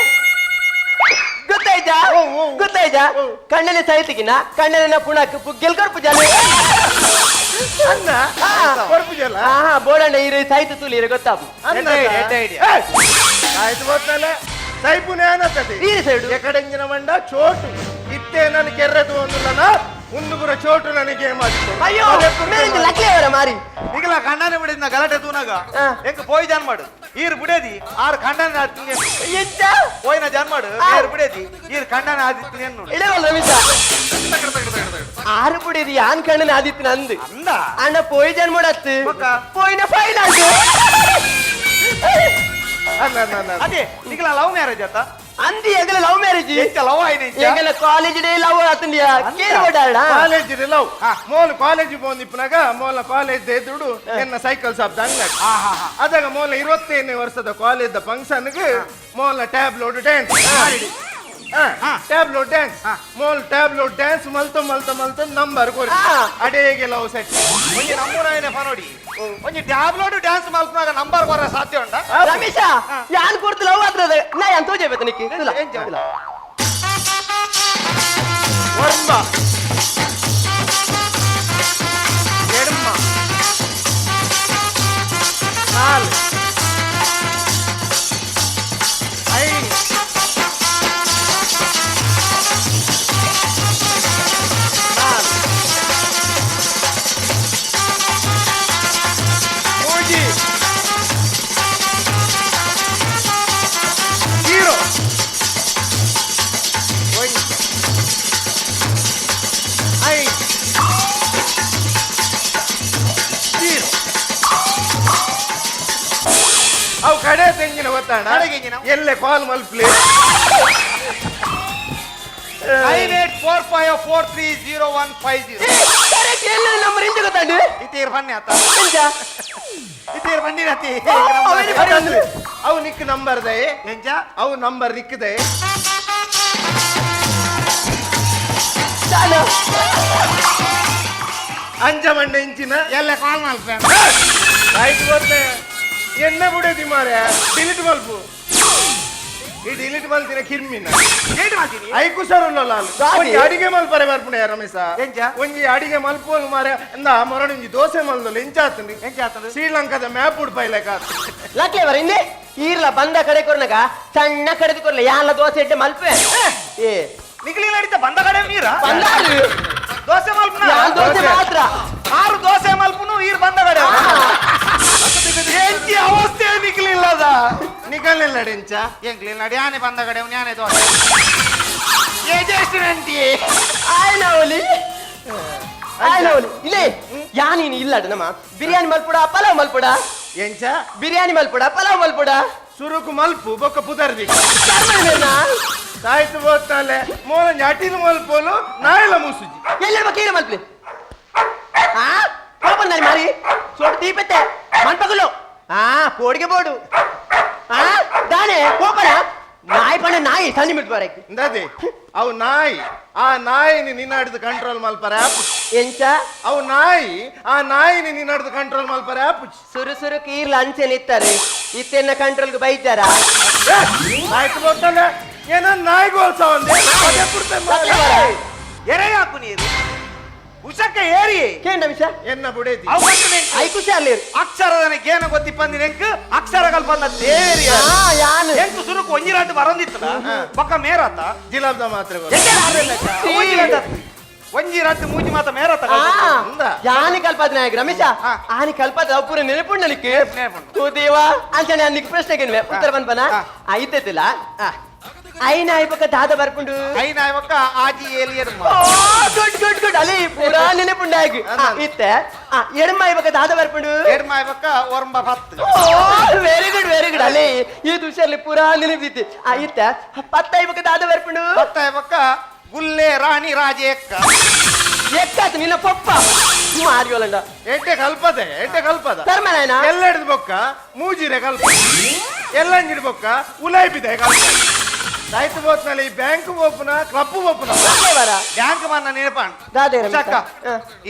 [SPEAKER 3] ಗೊತ್ತಾಯ್ತಾ? ಗೊತ್ತಾಯ್ತಾ? ಕಣ್ಣನೆ ಸಾಹಿತಿಗಿನ ಕಣ್ಣನ ಪುಣಕ್ ಪುಗ್ಗೆಲ್ ಕೊರ್ಪು ಜಲ್ಲು.
[SPEAKER 5] ಅನ್ನ ಕೊರ್ಪು ಜಲ್ಲ.
[SPEAKER 3] ಹಾ, ಬೋಡಂಡ ಇರು ಸಾಹಿತ್ಯ ತುಲಿ ಇರು ಗೊತ್ತಾಪು.
[SPEAKER 5] ಅನ್ನ ಆಯ್ತು, ಗೊತ್ತಲ್ಲ ಸೈಪುನೇ ಅನ್ನತ್ತದೆ.
[SPEAKER 3] ಈ ಸೈಡು.
[SPEAKER 5] ಎಕಡೆಂಜಿನ ಮಂಡ ಚೋಟು ಇತ್ತೆ ನಾನು ಕೆರ್ರೆದು ಒಂದುಲನ ಒಂದು ಪುರ ಚೋಟು ನನಗೆ ಮಾತು.
[SPEAKER 3] ಅಯ್ಯೋ, ಮೇಲಿಂದ ಲಕ್ಲೆ ಅವರ ಮಾರಿ.
[SPEAKER 2] ಈಗಲ ಕಣ್ಣಾನೆ ಬಿಡಿದ್ನ ಗಲಾಟೆ ತೂನಾಗ. ಎಂಕ್ ಪೋಯ್ ಜಾನ್ ಮಾಡು ಈರ್ ಬಿಡೇದಿ ಆರು ಕಣ್ಣಾನೆ ಆದಿತ್ತೀನಿ.
[SPEAKER 3] ಎಂತ?
[SPEAKER 2] ಪೋಯ್ನ ಜಾನ್ ಮಾಡು. ಈರ್ ಬಿಡೇದಿ ಈರ್ ಕಣ್ಣಾನೆ ಆದಿತ್ತೀನಿ ಅನ್ನು.
[SPEAKER 3] ಇಡವಲ್ಲ ರಮೇಶ, ಆರು ಪುಡಿದು ಯಾನ್ ಕಣ್ಣನ ಆದಿತ್ಯನ ಅಂದು.
[SPEAKER 2] ಅಂದ.
[SPEAKER 3] ಅಣ್ಣ ಪೋಯ್ ಜಾನ್ ಮಾಡತ್ತು.
[SPEAKER 2] ಬೊಕ್ಕ?
[SPEAKER 3] ಪೋಯ್ನ ಫೈಲ್ ಆಂಡು.
[SPEAKER 5] ಅನ್ನ ಅನ್ನ ಅನ್ನ.
[SPEAKER 2] ಅದೇ ನಿಗಲ ಲವ್ ಮ್ಯಾರೇಜ್ ಆತ.
[SPEAKER 3] ಅಂದಿ ಎಂಗಲ ಲವ್ ಮ್ಯಾರೇಜ್.
[SPEAKER 2] ಎಂಚ ಲವ್ ಆಯ್ನ ಎಂಚ?
[SPEAKER 3] ಎಂಗಲ college day love ಆತಂದಿಯಾ ಕೇಳಿ ಓಡಾಡ.
[SPEAKER 5] ಕಾಲೇಜ್ ಲವ್ ಮೋಲ್ ಕಾಲೇಜ್ ಪೋಂದಿಪ್ಪನಾಗ ಮೋಲ ಕಾಲೇಜ್ ಎದುರು ಎನ್ನ ಸೈಕಲ್ ಶಾಪ್ ಅಂಗಡಿ. ಅದಾಗ ಮೋಲ 25ನೇ ವರ್ಷದ ಕಾಲೇಜ್ ಫಂಕ್ಷನ್ಗೆ ಮೋಲ ಟ್ಯಾಬ್ಲೋಡ್ ಡ್ಯಾನ್ಸ್, ಟ್ಯಾಬ್ಲೋ ಡ್ಯಾನ್ಸ್ ಮೋಲ್ ಟ್ಯಾಬ್ಲೋ ಡ್ಯಾನ್ಸ್ ಮಲ್ತ ಮಲ್ತ ಮಲ್ತ ನಂಬರ್ ಕೊರಿ. ಅಡೇಗೆ ಲವ್ ಸೆಟ್.
[SPEAKER 2] ಒಂಜಿ ನಮ್ಮೂರಾಯನೆ ಫನೋಡಿ ಒಂಜಿ ಟ್ಯಾಬ್ಲೋಡ್ ಡ್ಯಾನ್ಸ್ ಮಲ್ಪನಾಗ ನಂಬರ್ ಕೊರ ಸಾಧ್ಯ ಉಂಟಾ?
[SPEAKER 3] ರಮೇಶ, ಯಾನ್ ಕೊಡ್ತು ಲವ್ ಆತ್ರದ ನಾ ಯಾನ್ ತೋಜೆ ಬೇತನಿಕ್ಕೆ.
[SPEAKER 5] ವರ್ಮ ಎಡಮ ನಾಲ್ ಐದು ನಾಲ್ ಮೂಜಿ ಜೀರೋ ಒಂಜಿ ಐದು ಜೀರೋ. ಅವು ಕಡೆ ತೆಂಗಿನ ಗೊತ್ತಾಣ.
[SPEAKER 2] ಕಡೆಗೆ ಎಂಜಿನ?
[SPEAKER 5] ಎಲ್ಲೆ ಕಾಲ್ ಮಲ್ಪ್ಲಿ.
[SPEAKER 2] 9845430150.
[SPEAKER 3] ಕರೆಕ್ಟ್, ಎಲ್ಲ ನಂಬರ್ ಎಂತ ಗೊತ್ತಾಂಡು?
[SPEAKER 2] ಇತೀರ್ ಬನ್ನಿ ಆತ.
[SPEAKER 3] ಎಂಚ?
[SPEAKER 2] ಇತೀರ್ ಬನ್ನಿ ಅತಿ.
[SPEAKER 3] ಅವೇನು ಬನ್ನಿ.
[SPEAKER 5] ಅವು ನಿಕ್ ನಂಬರ್ ದಯೆ.
[SPEAKER 2] ಎಂಚ?
[SPEAKER 5] ಅವು ನಂಬರ್ ನಿಕ್ಕದೆ.
[SPEAKER 3] ಚಾಲು.
[SPEAKER 5] ಅಂಜ ಮಂಡ ಇಂಚಿನ
[SPEAKER 2] ಎಲ್ಲ ಕಾಲ್ ಮಲ್ಪೆ.
[SPEAKER 5] ಆಯ್ತು ಗೊತ್ತೆ ಎನ್ನ ಬಿಡೋದಿ ಮಾರ್ಯ ಡಿಲೀಟ್ ಮಲ್ಪು. ಈ ಡಿಲೀಟ್ ಮಲ್ತಿನ ಕಿರ್ಮಿನ.
[SPEAKER 2] ಏಟ್ ಮಾಡ್ತೀನಿ?
[SPEAKER 5] ಐಕು ಸರ್ ಉಳ್ಳಲ್ಲ.
[SPEAKER 3] ದಾದಿ.
[SPEAKER 5] ಒಂಜಿ ಅಡಿಗೆ ಮಲ್ಪರೆ ಬರ್ಪುಣೆ ರಮೇಶ.
[SPEAKER 2] ಎಂಚ?
[SPEAKER 5] ಒಂಜಿ ಅಡಿಗೆ ಮಲ್ಪೋಲು ಮಾರ್ಯ ಅಂದ ಮೊರಡೊಂಜಿ ದೋಸೆ ಮಲ್ದಲ್ಲ ಎಂಚ ಆತಂಡಿ?
[SPEAKER 2] ಎಂಚ ಆತಂಡು?
[SPEAKER 5] ಶ್ರೀಲಂಕಾದ ಮ್ಯಾಪ್ ಉಡ್ಪೈಲೆಕ.
[SPEAKER 3] ಲಕ್ಲೆ ಬರ ಹಿಂದೆ ಈರ್ಲ ಬಂದ ಕಡೆ ಕೊರ್ನಗ ಸಣ್ಣ ಕಡೆದು ಕೊರ್ಲ ಯಾನ್ಲ ದೋಸೆ ಇಟ್ಟೆ ಮಲ್ಪೆ. ಏ
[SPEAKER 2] ನಿಗಲಿ ನಡೀತ ಬಂದ ಕಡೆ ನೀರ
[SPEAKER 3] ಬಂದಾರು.
[SPEAKER 2] ದೋಸೆ ಮಲ್ಪುನ.
[SPEAKER 3] ಯಾನ್ ದೋಸೆ ಮಾತ್ರ.
[SPEAKER 2] ಆರು ದೋಸೆ ಮಲ್ಪುನು ಈರ್ ಬಂದ ಕಡೆ. ಎಂಚಿ ಅವಸ್ಥೆ ನಿಗ್ಲಿಲ್ಲದ.
[SPEAKER 5] ನಿಗಲ್ನೆಲ್ಲ ಎಂಚ?
[SPEAKER 2] ಎಂಕ್ಲಿಲ್ಲ ನಡಿ ಆನೆ ಬಂದ ಕಡೆ ಯಾನೆ ದೋಸೆ ಏಜೆಸ್ಟ್
[SPEAKER 3] ಆಯ್ನ ಒಲಿ, ಆಯ್ನ ಒಲಿ. ಇಲ್ಲೇ ಯಾನೀನು ಇಲ್ಲಡ ನಮ್ಮ ಬಿರಿಯಾನಿ ಮಲ್ಪುಡ ಪಲಾವ್ ಮಲ್ಪುಡ.
[SPEAKER 5] ಎಂಚ?
[SPEAKER 3] ಬಿರಿಯಾನಿ ಮಲ್ಪುಡ ಪಲಾವ್ ಮಲ್ಪುಡ.
[SPEAKER 5] ಸುರುಕು ಮಲ್ಪು ಬೊಕ್ಕ ಪುದರ್ದಿ.
[SPEAKER 3] ಕರ್ಮಣ.
[SPEAKER 5] ಆಯ್ತು ಬೋತಾಲೆ ಮೋಲಂಜಿ ಅಟಿಲು ಮಲ್ಪೋಲು ನಾಯಿಲ ಮುಸುಜಿ.
[SPEAKER 3] ಎಲ್ಲ ಕೇಳಿ ಮಲ್ಪಲಿ. ಆ ಕೋಪಂದಾನಿ ಮಾರಿ ಚೋಟು ದೀಪತ್ತೆ ಮನ್ಪಗುಲು. ಆ ಪೋಡಿಗೆ ಬೋಡು. ಆ ದಾನೆ ಕೋಪನ ನಾಯಿ ಪಣ ನಾಯಿ ಸಣ್ಣ ಬಿಟ್ಟು ಬರಕ್ಕೆ.
[SPEAKER 5] ಇಂದಾದೆ ಅವು ನಾಯಿ, ಆ ನಾಯಿನಿ ನಿನ್ನಾಡಿದ ಕಂಟ್ರೋಲ್ ಮಲ್ಪರೆ ಆಪು.
[SPEAKER 3] ಎಂಚ?
[SPEAKER 5] ಅವು ನಾಯಿ, ಆ ನಾಯಿನಿ ನಿನ್ನಾಡಿದ ಕಂಟ್ರೋಲ್ ಮಲ್ಪರೆ ಆಪು.
[SPEAKER 3] ಸುರು ಸುರು ಕೀರ್ಲ ಅಂಚೆ ನಿತ್ತಾರೆ ಇತ್ತೆನ್ನ ಕಂಟ್ರೋಲ್ಗೆ ಬೈತಾರ.
[SPEAKER 5] ಆಯ್ತು ಬೋತಾಲೆ ಏನ ನಾಯಿ ಗೋಲ್ಸ ಒಂದೇ.
[SPEAKER 2] ಎರೆ ಹಾಕು ನೀರು ಉಷಕ್ಕೆ ಏರಿ.
[SPEAKER 3] ಕೇಂದ್ರ ವಿಷ.
[SPEAKER 5] ಎನ್ನ ಬುಡೇದಿ.
[SPEAKER 2] ಅವು
[SPEAKER 3] I ಖುಷಿ
[SPEAKER 2] ಅಕ್ಷರದನ ಗೇನ ಗೊತ್ತಿ ಪಂದಿನ ಎಂಕ್ ಅಕ್ಷರ ಕಲ್ಪಂದ ದೇವೇರಿ.
[SPEAKER 3] ಆ ಯಾನು
[SPEAKER 2] ಎಂಕ್ ಸುರುಕು ಒಂಜಿ ರಾಟ್ ಬರಂದಿತ್ತದ ಬೊಕ್ಕ ಮೇರಾತ.
[SPEAKER 5] ಜಿಲಾಬ್ದ ಮಾತ್ರ.
[SPEAKER 2] ಒಂಜಿ ರಾಟ್ ಮೂಜಿ ಮಾತ ಮೇರಾತ.
[SPEAKER 3] ಯಾನಿ ಕಲ್ಪದ ನಾಯಕ ರಮೇಶ ಆನಿ ಕಲ್ಪದ ಪೂರ ನೆನಪುಂಡಲಿಕ್ಕೆ
[SPEAKER 2] ನೆನಪುಂಡು.
[SPEAKER 3] ತೂ ದೇವಾ ಅಂಚನೆ ಅನ್ಲಿಕ್ಕೆ ಪ್ರಶ್ನೆಗೆ ಉತ್ತರ ಬಂದ್ಪನ ಐತೆತಿಲ್ಲ ಐನ ಐಪಕ್ಕ ದಾದ ಬರ್ಪುಂಡು.
[SPEAKER 2] ಐನ ಬೊಕ್ಕ ಆಜಿ ಏಲಿಯರ್.
[SPEAKER 3] Good good good ಅಲ್ಲಿ ಪೂರಾ ನೆನಪುಂಡಾಗಿ ಇತ್ತೆ ಎಡಮ ಐಪಕ್ಕ ದಾದ ಬರ್ಪುಂಡು.
[SPEAKER 2] ಎಡ್ಮ ಬೊಕ್ಕ ಒರಂಬ ಪತ್ತು.
[SPEAKER 3] Very good very good ಅಲ್ಲಿ ಈ ದುಷರ್ಲಿ ಪೂರಾ ನೆನಪಿತ್ತು. ಇತ್ತೆ ಪತ್ತ ಐಪಕ್ಕ ದಾದ ಬರ್ಪುಂಡು.
[SPEAKER 2] ಪತ್ತ ಬೊಕ್ಕ ಗುಲ್ಲೆ ರಾಣಿ ರಾಜೇಕ್ಕ.
[SPEAKER 3] ಎಕ್ಕಾತು ನಿನ್ನ ಪಪ್ಪ ಮಾರಿಯೋಲಂಡ.
[SPEAKER 5] ಎಡ್ಡೆ ಕಲ್ಪದೆ, ಎಡ್ಡೆ ಕಲ್ಪದ.
[SPEAKER 3] ಧರ್ಮನಾಯನ.
[SPEAKER 5] ಎಲ್ಲೆಡ್ದು ಬೊಕ್ಕ ಮೂಜಿರೆ ಕಲ್ಪ, ಎಲ್ಲಂಜಿಡ್ ಬೊಕ್ಕ ಉಲಾಯ್ಬಿದೆ ಕಲ್ಪ. ರೈತ ಬೋತ್ನಲ್ಲಿ ಬ್ಯಾಂಕ್ ಒಪ್ಪುನ, ಕ್ಲಬ್ ಒಪ್ಪುನ.
[SPEAKER 3] ಬರ.
[SPEAKER 2] ಬ್ಯಾಂಕ್ ಮಾನ್ನ ನೆನಪಾಣ್.
[SPEAKER 3] ದಾದೆ ರಮೇಶ?
[SPEAKER 2] ಚಕ್ಕ.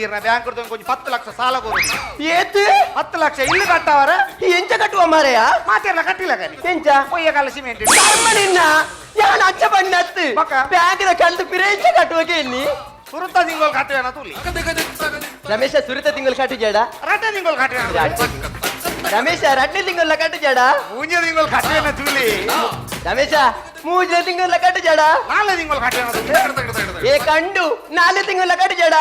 [SPEAKER 2] ಈರ್ನ ಬ್ಯಾಂಕ್ ಕೊಂಚ 10 ಲಕ್ಷ ಸಾಲ ಕೊರು.
[SPEAKER 3] ಏತ್?
[SPEAKER 2] 10 ಲಕ್ಷ ಇಲ್ಲಿ ಕಟ್ಟವರ.
[SPEAKER 3] ಎಂಚ ಕಟ್ಟುವ ಮಾರೆಯ?
[SPEAKER 2] ಮಾತಿರ್ಲ ಕಟ್ಟಿಲ್ಲ ಕನಿ.
[SPEAKER 3] ಎಂಚ?
[SPEAKER 2] ಪೊಯ್ಯ ಕಾಲ ಸಿಮೆಂಟ್.
[SPEAKER 3] ಧರ್ಮ ನಿನ್ನ ಯಾನ್ ಅಚ್ಚ ಬಣ್ಣತ್ತು.
[SPEAKER 2] ಬೊಕ್ಕ?
[SPEAKER 3] ಬ್ಯಾಂಕ್ದ ಕಲ್ತು ಪಿರ ಎಂಚ ಕಟ್ಟುವಕ್ಕೆ ಎನ್ನಿ?
[SPEAKER 2] ಸುರುತ ತಿಂಗಳು ಕಟ್ಟುವೇನ ತೂಲಿ.
[SPEAKER 3] ರಮೇಶ, ಸುರಿತ ತಿಂಗಳು ಕಟ್ಟು ಜಡ.
[SPEAKER 2] ರಟ್ಟೆ ತಿಂಗಳು ಕಟ್ಟುವೇನ.
[SPEAKER 3] ರಮೇಶ, ರಡ್ನೆ ತಿಂಗಳ ಕಟ್ಟು ಜಡ.
[SPEAKER 2] ಮೂಂಜೆ ತಿಂಗಳು ಕಟ್ಟುವೇನ ತೂಲಿ.
[SPEAKER 3] ರಮೇಶ, ಮೂಜನೆ ತಿಂಗಳ ಕಟ್ಟು ಜಡ.
[SPEAKER 2] ನಾಲ್ನೇ ತಿಂಗಳು ಕಟ್ಟುವೇನ ತೂಲಿ.
[SPEAKER 3] ಏ ಕಂಡು, ನಾಲ್ನೇ ತಿಂಗಳ ಕಟ್ಟು ಜಡ.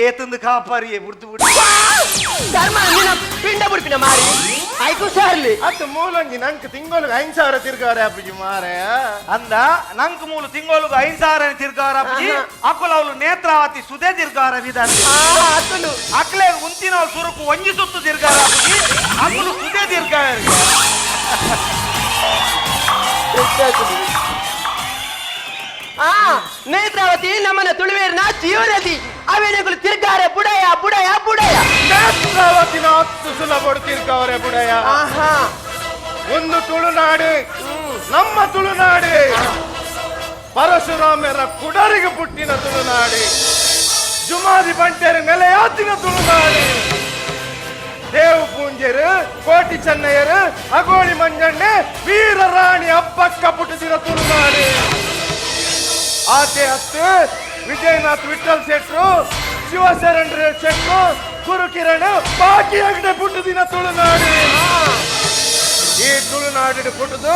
[SPEAKER 2] ಏತಂದು ಕಾಪಾರಿಯೇ ಬುಡ್ದು ಬಿಡು.
[SPEAKER 3] ಧರ್ಮ ನಿನ್ನ ಪಿಂಡ ಬುಡ್ಪಿನ ಮಾರಿ ಐಕು ಸಾರ್ಲಿ.
[SPEAKER 5] ಅತ್ತು ಮೂಲೊಂಜಿ ನಂಕ್ ತಿಂಗಳಿಗೆ 5,000 ತಿರ್ಗಾರೆ ಅಪ್ಪುಜಿ ಮಾರೆ.
[SPEAKER 2] ಅಂದ ನಂಕ್ ಮೂಲು ತಿಂಗಳಿಗೆ 5,000 ತಿರ್ಗಾರ ಅಪ್ಪುಜಿ. ಅಕುಲ ಅವಳು ನೇತ್ರಾವತಿ ಸುದೇ ತಿರ್ಗಾರ ವಿಧಾನ.
[SPEAKER 3] ಅತ್ತುಂಡು.
[SPEAKER 2] ಅಕ್ಲೆ ಉಂತಿನ ಸುರುಕು ಒಂಜಿ ಸುತ್ತು ತಿರ್ಗಾರ ಅಪ್ಪುಜಿ, ಅಕುಲು ಸುದೇ ತಿರ್ಗಾರ.
[SPEAKER 3] ಆ ನೇತ್ರಾವತಿ ನಮ್ಮನ ತುಳುವೇರಿನ ಜೀವನದಿ, ಅವೇನಗಳು ತಿರ್ಗಾರೆ ಬುಡಯ ಬುಡಯ ಬುಡಯ.
[SPEAKER 5] ನೇತ್ರಾವತಿನ ಹತ್ತು ಸುಲಭ ತಿರ್ಗವರೆ ಬುಡಯ.
[SPEAKER 3] ಆಹಾ.
[SPEAKER 5] ಒಂದು ತುಳುನಾಡು, ನಮ್ಮ ತುಳುನಾಡು, ಪರಶುರಾಮರ ಕುಡರಿಗೆ ಪುಟ್ಟಿನ ತುಳುನಾಡು, ಜುಮಾದಿ ಬಂಟೆರ ನೆಲೆಯಾತಿನ ತುಳುನಾಡು, ದೇವು ಪೂಂಜರು, ಕೋಟಿ ಚೆನ್ನಯ್ಯರು, ಅಗೋಳಿ ಮಂಜಣ್ಣೆ, ವೀರರಾಣಿ ಅಬ್ಬಕ್ಕ ಪುಟ್ಟಿನ ತುಳುನಾಡು. ಆತೆ ಹತ್ತು ವಿಜಯನಾಥ್ ವಿಠಲ್ ಶೆಟ್ರು, ಶಿವಶರಣ್ರ ಶೆಟ್ರು, ಗುರುಕಿರಣ್ ಬಾಕಿ ಹೆಗ್ಡೆ ಪುಟ್ಟದಿನ ತುಳುನಾಡು. ಈ ತುಳುನಾಡು ಪುಟ್ಟದು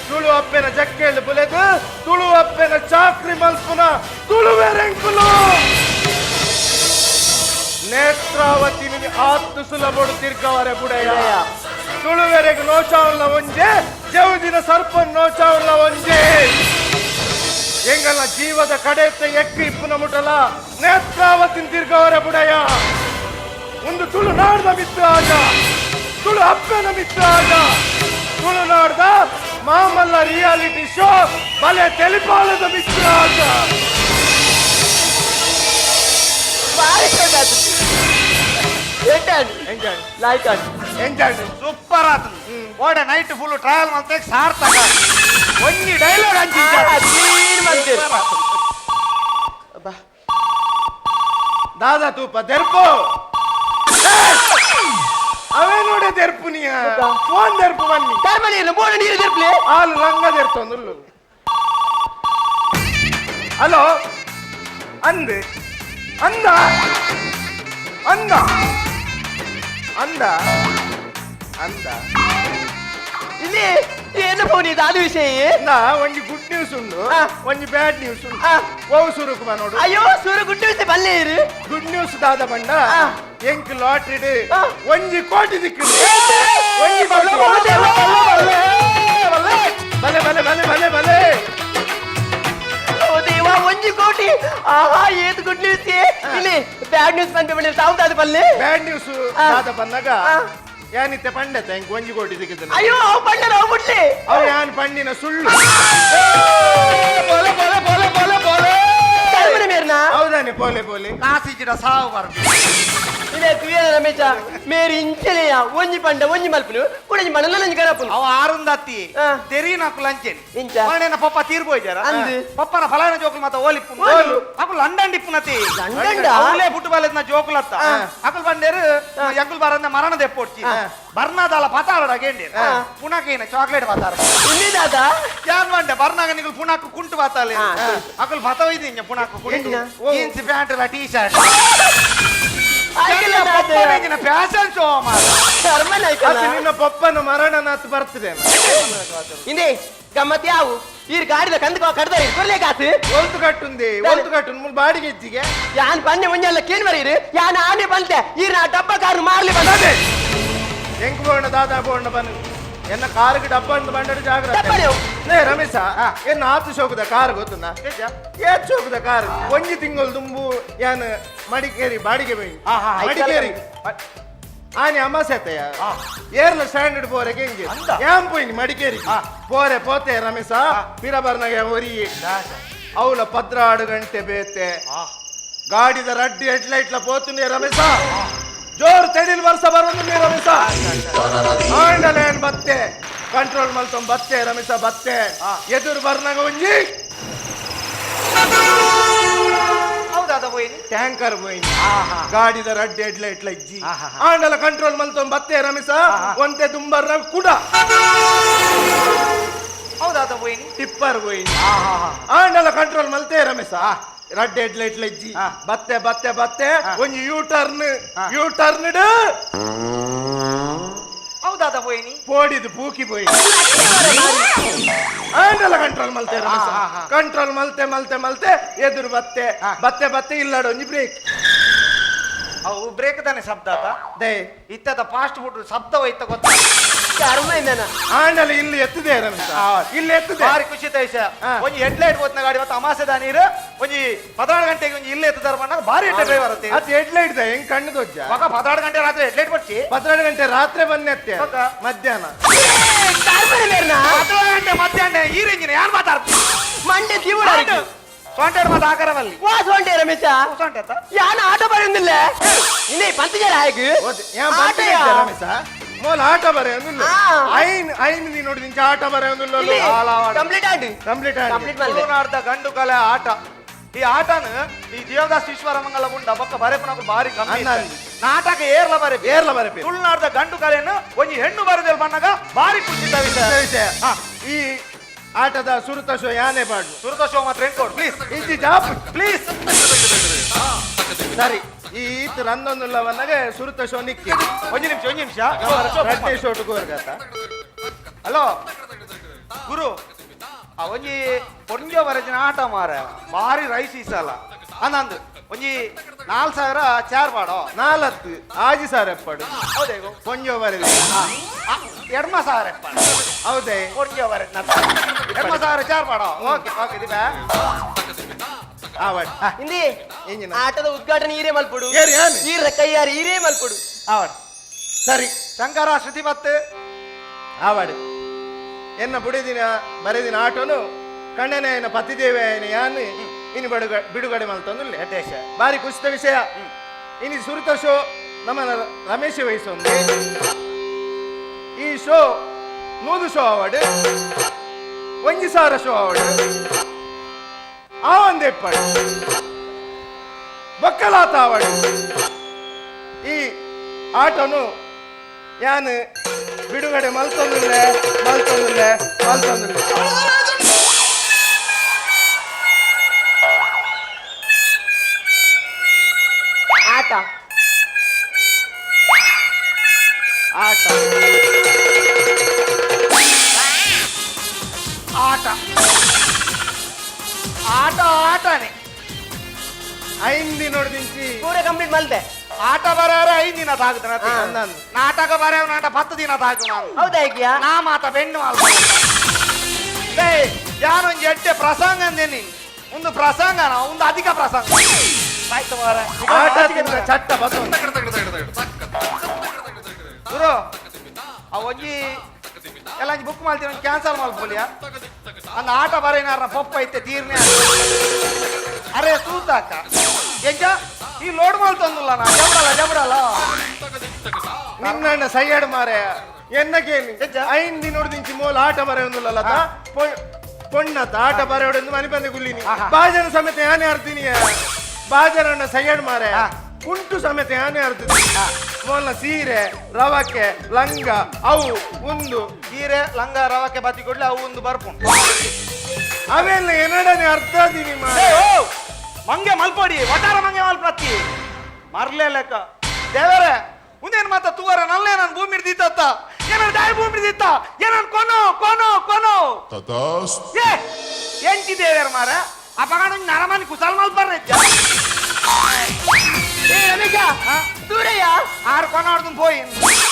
[SPEAKER 5] ತುಳು ಅಪ್ಪೆನ ಜಕ್ಕೆಳ್ಳು ಬುಲೆದು ತುಳು ಅಪ್ಪೆನ ಚಾಕ್ರಿ ಮಲ್ಪುನ ತುಳುವೆರೆಂಕುಲು. ನೇತ್ರಾವತಿ ಆತ್ತು ಸುಲಭಡು ತಿರ್ಗವರೆ ಬುಡಯ. ತುಳುವೆರೆಗ್ ನೋಚಾವುಲ್ಲ ಒಂಜೆ, ಜೌದಿನ ಸರ್ಪ ನೋಚಾವುಲ್ಲ ಒಂಜೆ. ಎಂಗಲ ಜೀವದ ಕಡೆತ್ತ ಎಕ್ಕಿ ಇಪ್ಪುನ ಮುಟಲ ನೇತ್ರಾವತಿ ತಿರ್ಗವರೆ ಬುಡಯ. ಒಂದು ತುಳುನಾಡ್ದ ಮಿತ್ರ ಆಗ, ತುಳು ಅಪ್ಪನ ಮಿತ್ರ ಆಗ, ತುಳುನಾಡ್ದ ಮಾಮಲ್ಲ ರಿಯಾಲಿಟಿ ಶೋ ಬಲೆ ತೆಲಿಪಾಲದ ಮಿತ್ರ ಆಗ.
[SPEAKER 3] ಬಾರಿ ಶೋಕಾತು.
[SPEAKER 5] ಎಂಜಾಯ್.
[SPEAKER 3] ಲೈಕ್ ಆಯ್ತು.
[SPEAKER 5] ಎಂಜಾಯ್.
[SPEAKER 2] ಸೂಪರ್ ಆತು. ಓಡೆ ನೈಟ್ ಫುಲ್ ಟ್ರಯಲ್ ಮತ್ತೆ ಸಾರ್ಥಕ. ಒಂಜಿ ಡೈಲಾಗ್
[SPEAKER 3] ಕ್ಲೀನ್ ಮಾಡ್ತೀರಿ.
[SPEAKER 5] ದಾದಾ ತೂಪ ದೆರ್ಪು ಅವೇ ನೋಡೆ ದೆರ್ಪು ನೀ ಫೋನ್ ದೆರ್ಪು ಬನ್ನಿ.
[SPEAKER 3] ಧರ್ಮ ನೀರು ಬೋಡ ನೀರು ದೆರ್ಪ್ಲೆ.
[SPEAKER 5] ಹಾಲು ರಂಗ ದೆರ್ತೊಂದುಲ್ಲು. ಹಲೋ, ಅಂದ್ ಅಂದ ಅಂದ ಅಂದ ಅಂದ.
[SPEAKER 3] ಇಲ್ಲಿ ಏನು ಫೋನ್ ಇದು ಅದು ವಿಷಯ?
[SPEAKER 5] ನಾ ಒಂಜಿ ಗುಡ್ ನ್ಯೂಸ್ ಉಂಡು, ಒಂಜಿ ಬ್ಯಾಡ್ ನ್ಯೂಸ್ ಉಂಡು. ಓ ಸುರುಕು ನೋಡು.
[SPEAKER 3] ಅಯ್ಯೋ ಸುರು, ಗುಡ್ ನ್ಯೂಸ್ ಬಲ್ಲೆ ಇರು.
[SPEAKER 5] ಗುಡ್ ನ್ಯೂಸ್ ದಾದ ಬಂಡ, ಎಂಕ್ ಲಾಟ್ರಿ 1 ಕೋಟಿ ದಿಕ್ಕು. 1 ಕೋಟಿ. ಬಲೆ ಬಲೆ ಬಲೆ ಬಲೆ ಬಲೆ.
[SPEAKER 3] ಓ ದೇವಾ, 1 ಕೋಟಿ! ಆಹಾ, ಏದು ಗುಡ್ ನ್ಯೂಸ್! ಇಲ್ಲಿ ಬ್ಯಾಡ್ ನ್ಯೂಸ್ ಬಂದ ಬಂದ್ರೆ ತಾವು ಅದು ಬಲ್ಲೆ.
[SPEAKER 5] ಬ್ಯಾಡ್ ನ್ಯೂಸ್ ದಾದ ಬಂದಾಗ, ಯಾನಿತ್ತೆ ಪಂಡತ ಎಂಕ್ 1 ಕೋಟಿ ದಿಕ್ಕಿದ.
[SPEAKER 3] ಅಯ್ಯೋ, ಅವು ಪಂಡನ ಅವು ಬಿಡ್ಲಿ.
[SPEAKER 5] ಅವು ಯಾನ್ ಪಂಡಿನ ಸುಳ್ಳು. ಬೋಲೆ ಬೋಲೆ ಬೋಲೆ ಬೋಲೆ ಬೋಲೆ.
[SPEAKER 3] ಕರ್ಮನ ಮೇರ್ನ.
[SPEAKER 5] ಹೌದಾನೆ, ಪೋಲೆ ಪೋಲೆ.
[SPEAKER 2] ಕಾಸಿಜಿಡ ಸಾವು ಬರ್ಬಿ.
[SPEAKER 3] ಇದೇ ತುಯನ ರಮೇಶ ಮೇರಿ ಇಂಚಲೆಯ ಒಂಜಿ ಪಂಡ ಒಂಜಿ ಮಲ್ಪುನು ಕುಡಂಜಿ ಪಂಡ ನಂಜಿ ಕರಪುನು.
[SPEAKER 2] ಅವ ಆರುಂದತ್ತಿ ತೆರೀನ ಲಂಚೇನಿ.
[SPEAKER 3] ಇಂಚ?
[SPEAKER 2] ಮರಣೇನ ಪಪ್ಪ ತೀರ್ಬೋಯ್ಜಾರ.
[SPEAKER 3] ಅಂದ್.
[SPEAKER 2] ಪಪ್ಪನ ಫಲಾನ ಜೋಕುಲು ಮಾತ ಓಲಿಪ್ಪು.
[SPEAKER 3] ಓಲು.
[SPEAKER 2] ಅಕುಲು ಲಂಡನ್ ಡಿಪ್ಪುನತಿ.
[SPEAKER 3] ಲಂಡನ್ಡ?
[SPEAKER 2] ಅವಲೇ ಪುಟ್ಟುಬಾಲೆದ್ನ ಜೋಕುಲತ್ತ. ಅಕುಲು ಬಂದೇರು ಎಂಕುಲು ಬರಂದ ಮರಣ ದೆಪ್ಪೊಡ್ಚಿ ಬರ್ನಾದಾಲ ಪತಾರಡ ಗೇಂಡಿ ಪುನಕೇನ ಚಾಕ್ಲೇಟ್ ಪತಾರ.
[SPEAKER 3] ಇಲ್ಲಿ ದಾದ?
[SPEAKER 2] ಯಾನ್ ಬಂಡೆ ಬರ್ನಾಗ ನಿಕುಲು ಪುನಕ್ಕು ಕುಂಟು ಬಾತಾಲೆ. ಅಕುಲು ಪತವೈದಿ ಇಂಜ ಪುನಕ್ಕು ಕುಂಟು. ಜೀನ್ಸ್ ಪ್ಯಾಂಟ್ ಲ ಟೀ ಶರ್ಟ್.
[SPEAKER 3] ಆಯ್ಕಲ್ಲ ದಾದ.
[SPEAKER 2] ಫ್ಯಾಷನ್ ಶೋ ಮಾರ.
[SPEAKER 3] ಕರ್ಮನ ಆಯ್ಕಲ್ಲ.
[SPEAKER 5] ಅದು ನಿನ್ನ ಪಪ್ಪನ ಮರಣನಾಥ್ ಬರ್ತದೆ.
[SPEAKER 3] ಹಿಂದೆ ಗಮ್ಮತ್ ಯಾವು ಈ ಗಾಡಿದ ಕಂದು ಕಡ್ದಾರೆ ಕೊರ್ಲೆ ಕಾಸು.
[SPEAKER 5] ಒಲ್ತು ಕಟ್ಟುಂದೆ, ಒಲ್ತು ಕಟ್ಟು ಮುಲ್ ಬಾಡಿಗೆ ಹೆಚ್ಚಿಗೆ.
[SPEAKER 3] ಯಾನ್ ಪನ್ನೆ ಒಂಜಲ್ಲ ಕೇನ್ ಬರೀರು ಯಾನ್ ಆನೆ ಬಂತೆ ಈ ನಾ ಡಬ್ಬ ಕಾರು ಮಾರ್ಲಿ ಬಂದೆ.
[SPEAKER 5] ಎಂಕ್ ಬೋಣ ದಾದಾ ಬೋಣ ಬನ್ ಎನ್ನ ಕಾರಿಗೆ ಡಬ್ಬ ಅಂತ ಬಂಡಡು ಜಾಗ್ರತೆ.
[SPEAKER 3] ಡಬ್ಬನೇ?
[SPEAKER 5] ನೇ ರಮೇಶ, ಎನ್ನ ಆತು ಶೋಕದ ಕಾರ್ ಗೊತ್ತುನಾ? ಏತ್ ಶೋಕದ ಕಾರ್. ಒಂಜಿ ತಿಂಗಳು ದುಂಬು ಯಾನ್ ಮಡಿಕೇರಿ ಬಾಡಿಗೆ ಬೈ ಮಡಿಕೇರಿ ಆನೆ ಅಮಾಸೆತ್ತಯ್ಯ ಏರ್ಲ ಸ್ಟ್ಯಾಂಡರ್ಡ್ ಪೋರೆಗೆ ಹೆಂಗೆ ಯಾನ್ ಪೋಯಿನಿ ಮಡಿಕೇರಿ ಪೋರೆ ಪೋತೆ ರಮೇಶ ಪಿರ ಬರ್ನಾಗ ಒರಿ ಅವಳ 14 ಗಂಟೆ ಬೇತೆ. ಗಾಡಿದ ರಡ್ಡಿ ಹೆಡ್ ಲೈಟ್ಲ ಪೋತುಂಡೆ ರಮೇಶ. ಜೋರು ತೆಡಿಲ್ ವರ್ಷ ಬರೋದು ರಮೇಶ. ಆಂಡಲೇನ್ ಬತ್ತೆ ಕಂಟ್ರೋಲ್ ಮಲ್ತೊಂದು ಬತ್ತೆ ರಮೇಶ ಬತ್ತೆ. ಎದುರು ಬರ್ನಾಗ ಒಂಜಿ
[SPEAKER 2] ಹೌದಾದ ಪೋಯಿನಿ
[SPEAKER 5] ಟ್ಯಾಂಕರ್ ಪೋಯಿನಿ. ಗಾಡಿದ Reddy head light ಲೈಜ್ಜಿ. ಆಂಡಲ ಕಂಟ್ರೋಲ್ ಮಲ್ತೊಂದು ಬತ್ತೆ ರಮೇಶ. ಒಂತೆ ತುಂಬರ್ನ ಕುಡ
[SPEAKER 2] ಹೌದಾದ ಪೋಯಿನಿ
[SPEAKER 5] ಟಿಪ್ಪರ್ ಪೋಯಿನಿ. ಆಂಡಲ ಕಂಟ್ರೋಲ್ ಮಲ್ತೆ ರಮೇಶ. ರಡ್ಡಿ ಹೆಡ್ ಲೈಟ್ ಲೈಜ್ಜಿ. ಬತ್ತೆ ಬತ್ತೆ ಬತ್ತೆ ಒಂಜಿ ಯೂ ಟರ್ನ್, ಯೂ ಟರ್ನ್
[SPEAKER 2] ಹೌದಾದ ಪೋಯಿನಿ
[SPEAKER 5] ಪೋಡಿದು ಪೂಕಿ ಪೋಯಿ. ಆಂಡಲ ಕಂಟ್ರೋಲ್ ಮಲ್ತೆ ರಮೇಶ. ಕಂಟ್ರೋಲ್ ಮಲ್ತೆ ಮಲ್ತೆ ಮಲ್ತೆ ಎದುರು ಬತ್ತೆ ಬತ್ತೆ ಬತ್ತೆ ಇಲ್ಲಾಡ ಒಂಜಿ ಬ್ರೇಕ್.
[SPEAKER 2] ಅವು ಬ್ರೇಕ್ ತಾನೆ ಶಬ್ದ ಆತ
[SPEAKER 5] they
[SPEAKER 2] ಇತ್ತದ ಫಾಸ್ಟ್ ಫುಡ್ ಶಬ್ದ ಹೋಯ್ತ ಗೊತ್ತ
[SPEAKER 3] ಕರ್ಮ ಇಂದನ.
[SPEAKER 5] ಆಂಡಲ ಇಲ್ಲಿ ಎತ್ತದೆ ರಮೇಶ, ಇಲ್ಲಿ ಎತ್ತದೆ.
[SPEAKER 2] ಭಾರಿ ಖುಷಿ ವಿಷಯ. ಒಂಜಿ ಹೆಡ್ ಲೈಟ್ ಹೋತ್ನ ಗಾಡಿ ಮತ್ತೆ ಅಮಾಸೆದ ನೀರು ಒಂಜಿ 14 ಗಂಟೆಗೆ ಒಂಜಿ ಇಲ್ಲೇ ಎತ್ತದಾರ ಮಣ್ಣಾಗ ಭಾರಿ ಎಡ್ಡೆ ಡ್ರೈವರ್ ಅತ್ತೆ.
[SPEAKER 5] ಅದು ಹೆಡ್ ಲೈಟ್ the ಹೆಂಗ್ ಕಣ್ಣು ದೊಜ್ಜ.
[SPEAKER 2] ಮಗ 14 ಗಂಟೆ ರಾತ್ರಿ ಹೆಡ್ ಲೈಟ್ ಬಚ್ಚಿ
[SPEAKER 5] 14 ಗಂಟೆ ರಾತ್ರಿ ಬನ್ನಿ ಅತ್ತೆ
[SPEAKER 2] ಮಗ.
[SPEAKER 5] ಮಧ್ಯಾಹ್ನ
[SPEAKER 3] ಕಾರ್ಪೊರೇಟರ್ನ?
[SPEAKER 2] 14 ಗಂಟೆ ಮಧ್ಯಾಹ್ನ ಈ ರೇಂಜಿನ ಯಾರು ಮಾತಾಡ್ತಾರೆ?
[SPEAKER 3] ಮಂಡೆ ಜೀವನ
[SPEAKER 2] ಸೊಂಟೆಡ್ ಮಾತು ಆಕಾರವಲ್ಲಿ
[SPEAKER 3] ವಾ ಸೊಂಟೆ ರಮೇಶ.
[SPEAKER 2] ಸೊಂಟೆ ಆತ?
[SPEAKER 3] ಯಾನ ಆಟ ಬರೆಯೊಂದಿಲ್ಲ ಇನ್ನೇ ಪಂತಜರ ಹಾಗೆ.
[SPEAKER 5] ಏನ್ ಬಂತಿದೆ ರಮೇಶ? ಮೋಲ ಆಟ ಬರೆಯೊಂದಿಲ್ಲ. ಐನ್ ಐನ್ ನೀ ನೋಡಿ ನಿಂಚ ಆಟ ಬರೆಯೊಂದಿಲ್ಲ.
[SPEAKER 3] ಕಂಪ್ಲೀಟ್ ಆಂಡು
[SPEAKER 5] ಕಂಪ್ಲೀಟ್ ಆಂಡು.
[SPEAKER 3] ಕಂಪ್ಲೀಟ್ ಮಲ್ದೆ.
[SPEAKER 2] ತುಳುನಾಡ್ದ ಗಂಡು ಕಲೆ ಆಟ. ಈ ಆಟನ ಈ ಜೀವದಾಸ್ ಈಶ್ವರ ಮಂಗಲ ಉಂಡ ಬೊಕ್ಕ ಬರೆಪುನಕು ಬಾರಿ ಕಮ್ಮಿ.
[SPEAKER 5] ಅನ್ನ
[SPEAKER 2] ಇತ್ತೆ. ನಾಟಕ ಏರ್ಲ ಬರೆಪಿ.
[SPEAKER 5] ಏರ್ಲ ಬರೆಪಿ.
[SPEAKER 2] ತುಳುನಾಡ್ದ ಗಂಡು ಕಲೆಯನ್ನು ಒಂಜಿ ಹೆಣ್ಣು ಬರೆದಲ್ ಬಣ್ಣಗ ಬಾರಿ ಖುಷಿದ ವಿಷಯ.
[SPEAKER 5] ವಿಷಯ. ಈ ಆಟದ ಸುರುತ ಶೋ ಯಾನೇ ಪಾಡು.
[SPEAKER 2] ಸುರುತ ಶೋ ಮಾತ್ರ ಎನ್ಕೋಡ್ ಪ್ಲೀಸ್.
[SPEAKER 5] ಇಜ್ಜಿ ಜಾಪ್
[SPEAKER 2] ಪ್ಲೀಸ್.
[SPEAKER 5] ಸರಿ, ಈ ಈತ ರಂದೊಂದುಲ್ಲವನ್ನಾಗೆ ಸುರುತ ಶೋ ನಿಕ್ಕಿ.
[SPEAKER 2] ಒಂಜಿ ನಿಮಿಷ, ಒಂಜಿ ನಿಮಿಷ.
[SPEAKER 5] ರಡ್ಡೆ ಶೋಟ್ ಕೋರ್ಗತ್ತ.
[SPEAKER 2] ಹಲೋ ಗುರು, ಆ ಒಂಜಿ ಪೊಂಜೋ ಬರಜಿನ ಆಟ ಮಾರ ಬಾರಿ ರೈಸ್ ಈಸಲ ಅಂದಂದು ಒಂಜಿ 4000 ಚಾರ್ ಪಾಡೋ.
[SPEAKER 5] ನಾಲತ್ತು ಆಜಿ ಸಾರ ಎಪ್ಪಾಡು.
[SPEAKER 2] ಹೌದೇ?
[SPEAKER 5] ಪೊಂಜೋ ಬರೆದ.
[SPEAKER 2] 2.5 ಸಾವಿರ ಎಪ್ಪಾಡು.
[SPEAKER 5] ಹೌದೇ?
[SPEAKER 2] ಪೊಂಜೋ ಬರ 2.5 ಸಾವಿರ ಚಾರ್ ಪಾಡೋ. Okay okay ದಿಪ.
[SPEAKER 5] ಆವಡ್
[SPEAKER 3] ಹಿಂದಿ
[SPEAKER 5] ಇಂಜಿನ.
[SPEAKER 3] ಆಟದ ಉದ್ಘಾಟನೆ ಈರೇ ಮಲ್ಪುಡು.
[SPEAKER 5] ಏರ್ ಯಾನ್?
[SPEAKER 3] ಈರ ಕೈಯಾರಿ ಈರೇ ಮಲ್ಪುಡು.
[SPEAKER 2] ಆವಡ್
[SPEAKER 5] ಸರಿ.
[SPEAKER 2] ಶಂಕರ ಶ್ರುತಿ ಬತ್ತು.
[SPEAKER 5] ಆವಡ್ ಎನ್ನ ಬುಡಿದಿನ ಬರೆದಿನ ಆಟೋನು ಕಣ್ಣನೆಯನ ಪತಿದೇವಯನ ಯಾನ್ ಇನ್ನು ಬಿಡುಗಡೆ ಮಲ್ತೊಂದುಲ್ಲೆ.
[SPEAKER 2] ದೇಶ
[SPEAKER 5] ಬಾರಿ ಖುಷಿತ ವಿಷಯ. ಇನಿ ಸುರುತ ಶೋ ನಮ್ಮ ರಮೇಶ್ ವಹಿಸೊಂದು. ಈ show 100 show award, 1000 show award, ಆ ಒಂದೆಪ್ಪಡು ಬೊಕ್ಕಲಾತ ಅವಾರ್ಡ್. ಈ ಆಟೋನು ಯಾನ್ ಬಿಡುಗಡೆ ಮಲ್ತೊಂದುಲ್ಲೆ ಮಲ್ತೊಂದುಲ್ಲೆ ಮಲ್ತೊಂದುಲ್ಲೆ.
[SPEAKER 3] ಆಟ
[SPEAKER 5] ಆಟ
[SPEAKER 2] ಆಟ ಆಟ ಆಟನೇ.
[SPEAKER 5] ಐಂದಿ ನೋಡ್ದಿಂಚಿ
[SPEAKER 3] ಪೂರ ಕಂಪ್ಲೀಟ್ ಮಲ್ದೆ.
[SPEAKER 2] ಆಟ ಬರೋರೆ 5 ದಿನ ತಾಗುತ್ತ.
[SPEAKER 5] ಅಂದಂದು.
[SPEAKER 2] ನಾಟಕ ಬರೆಯವ ನಾಟ 10 ದಿನ ತಾಗು ನಾವು.
[SPEAKER 3] ಹೌದಾ ಈಗ್ಯಾ?
[SPEAKER 2] ನಾ ಮಾತ ಬೆಣ್ಣು ಅಲ್ಪ ಯಾನೊಂಜಿ ಎಡ್ಡೆ ಪ್ರಸಂಗ ಅಂದೇನಿ. ಒಂದು ಪ್ರಸಂಗನ ಒಂದು ಅಧಿಕ ಪ್ರಸಂಗ ಆಯ್ತು ಮಾರ್ರೆ.
[SPEAKER 5] ಆಟ ತಿಂದ ಚಟ್ಟ ಬತ್ತೊಂದು.
[SPEAKER 2] ಗುರು, ಆ ಒಂಜಿ ಎಲ್ಲ ಒಂಜಿ ಬುಕ್ ಮಾಡ್ತೀನಿ, ಒಂಜಿ ಕ್ಯಾನ್ಸಲ್ ಮಲ್ಪೊಲಿಯ. ಅಂದ ಆಟ ಬರೇನಾರ ಪಪ್ಪ ಐತೆ ತೀರ್ನೆ. ಅರೆ ತೂತಾಕ ಎಂಜ ಈ ಲೋಡ್ ಮಲ್ತೊಂದುಲ್ಲ ನಾ ಜಬಡಲ್ಲ ಜಬಡಲ್ಲ.
[SPEAKER 5] ನಿನ್ನಣ್ಣ ಸೈಯಡ್ ಮಾರೆ ಎನ್ನಕೇನಿ ಐಂದಿ ನೋಡ್ದಿಂಚಿ ಮೋಲ ಆಟ ಬರೆಯೊಂದುಲ್ಲ ಪೊಣ್ಣತ ಆಟ ಬರೆಯೋಡೆಂದು ಮನೆ ಬಂದೆ ಗುಲ್ಲಿನಿ. ಬಾಜನ ಸಮೇತ ಯಾನೇ ಅರ್ತೀನಿ. ಬಾಜನಣ್ಣ ಸೈಯಡ್ ಮಾರೆ ಕುಂಟು ಸಮೇತ ಯಾನೇ ಅರ್ತೀನಿ. ಮೋಲ್ನ ಸೀರೆ ರವಕ್ಕೆ ಲಂಗ ಅವು ಒಂದು
[SPEAKER 2] ಸೀರೆ ಲಂಗ ರವಕ್ಕೆ ಬತ್ತಿ ಕೊಡ್ಲಿ ಅವು ಒಂದು ಬರ್ಪುಂಡು.
[SPEAKER 5] ಅವೆಲ್ಲ ಏನಡನೆ ಅರ್ಥ ದೀನಿ ಮಾರೆ.
[SPEAKER 2] ಏ, ಓ ಮಂಗೆ ಮಲ್ಪಡಿ ಒಟ್ಟಾರ ಮಂಗೆ ಮಲ್ಪತ್ತಿ ಮರ್ಲೆ ಲೆಕ್ಕ ದೇವರೇ ಉಂದೇನು ಮಾತ ತೂವರ ನಲ್ಲೇ ನಾನು ಭೂಮಿ ಹಿಡ್ದಿತ್ತ ಏನಾರು ದಾಯಿ ಭೂಮಿ ಹಿಡ್ದಿತ್ತ ಏನಾರು ಕೊನೋ ಕೊನೋ ಕೊನೋ. ಏ ಎಂಟಿ ದೇವರ ಮಾರ ಆ ಪಗಾಣ ನರಮನಿ ಕುಸಲ್ ಮಲ್ಪರ್ರೆ.
[SPEAKER 3] ಏ ರಮೇಶ ದೂರಯ್ಯ.
[SPEAKER 2] ಆರು ಕೊನ ಹೊಡ್ದು ಪೋಯಿ.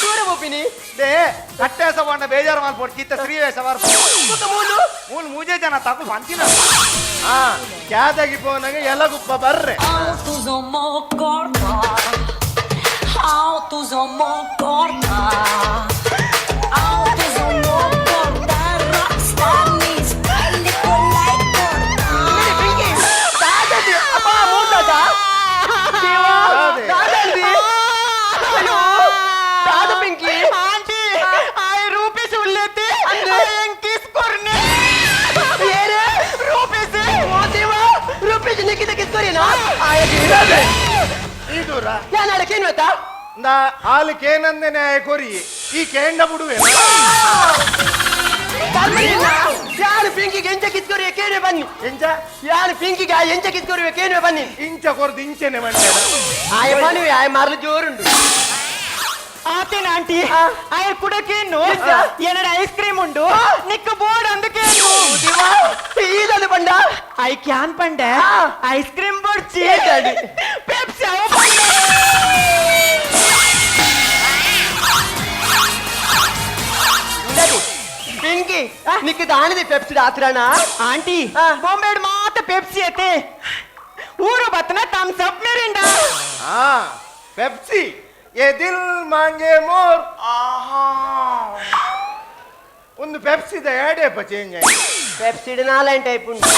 [SPEAKER 3] ದೂರ ಪೋಪಿನಿ.
[SPEAKER 2] They ಕಟ್ಟೆ ಸವಣ್ಣ ಬೇಜಾರು ಮಲ್ಪೊಡು ಚಿತ್ತ ಶ್ರೀವೇಶ ಬರ್ಪ.
[SPEAKER 3] ಬೊಕ್ಕ ಮೂಲು
[SPEAKER 2] ಮೂಲು ಮೂಜೆ ಜನ ತಗು ಬಂತಿನ.
[SPEAKER 5] ಹಾ ಕ್ಯಾದಾಗಿ ಪೋನಾಗ ಎಲಗುಪ್ಪ ಬರ್ರೆ.
[SPEAKER 3] ಅಪ್ಪ ಮೂರ್ತಾತ.
[SPEAKER 5] ಈ ದೂರ
[SPEAKER 3] ಯಾನಾಡ ಕೇನ್ವತ್ತಾ?
[SPEAKER 5] ನಾ ಹಾಲು ಕೇನಂದೇನೆ ಆಯ ಕೊರಿ ಈ ಕೇಂಡ ಬಿಡುವೆ.
[SPEAKER 3] ಯಾರು ಪಿಂಕಿಗೆ ಎಂಚ ಕಿತ್ಕೊರಿವೆ ಕೇನುವೆ ಬನ್ನಿ.
[SPEAKER 5] ಎಂಚ?
[SPEAKER 3] ಯಾರು ಪಿಂಕಿಗೆ ಆ ಎಂಚ ಕಿತ್ಕೊರಿವೆ ಕೇನುವೆ ಬನ್ನಿ.
[SPEAKER 5] ಇಂಚ ಕೊರ್ದು ಇಂಚೆನೆ ಮಂಡೆ.
[SPEAKER 3] ಆಯ ಬನ್ನುವೆ, ಆಯ ಮಾರ್ಲು ಜೋರುಂಡು.
[SPEAKER 8] ಆತೇನ ಆಂಟಿ, ಆಯ ಕುಡಕೇನು ಏನಡ ಐಸ್ ಕ್ರೀಮ್ ಉಂಡು, ನಿಕ್ಕ ಬೋರ್ಡ್ ಅಂದಕೇನು.
[SPEAKER 3] ಈದದು ಬಂಡ.
[SPEAKER 8] I can Pande ice cream ಬೋರ್ಡ್ಚಿ, Pepsi ಅವ ಪಂಡೆ.
[SPEAKER 3] ಪಿಂಕಿ, ನಿಕ್ಕ ದಾನಿದೆ ಪೆಪ್ಸಿ ಆತ್ರಣ?
[SPEAKER 8] ಆಂಟಿ, ಬೊಂಬೆಡ್ ಮಾತ ಪೆಪ್ಸಿ ಐತೆ, ಊರು ಬತ್ತನ ಥಮ್ಸ್ ಅಪ್ ಮಿರಿಂಡ.
[SPEAKER 5] ಹಾ, ಪೆಪ್ಸಿ ಏ ದಿಲ್ ಮಾಂಗೆ ಮೋರ್. ಒಂದು ಪೆಪ್ಸಿದ ಏಡೇಪ ಚೇಂಜ್ ಆಯ್ತು.
[SPEAKER 3] ಪೆಪ್ಸಿ ನಾಲೈನ್ ಟೈಪ್ ಉಂಟು.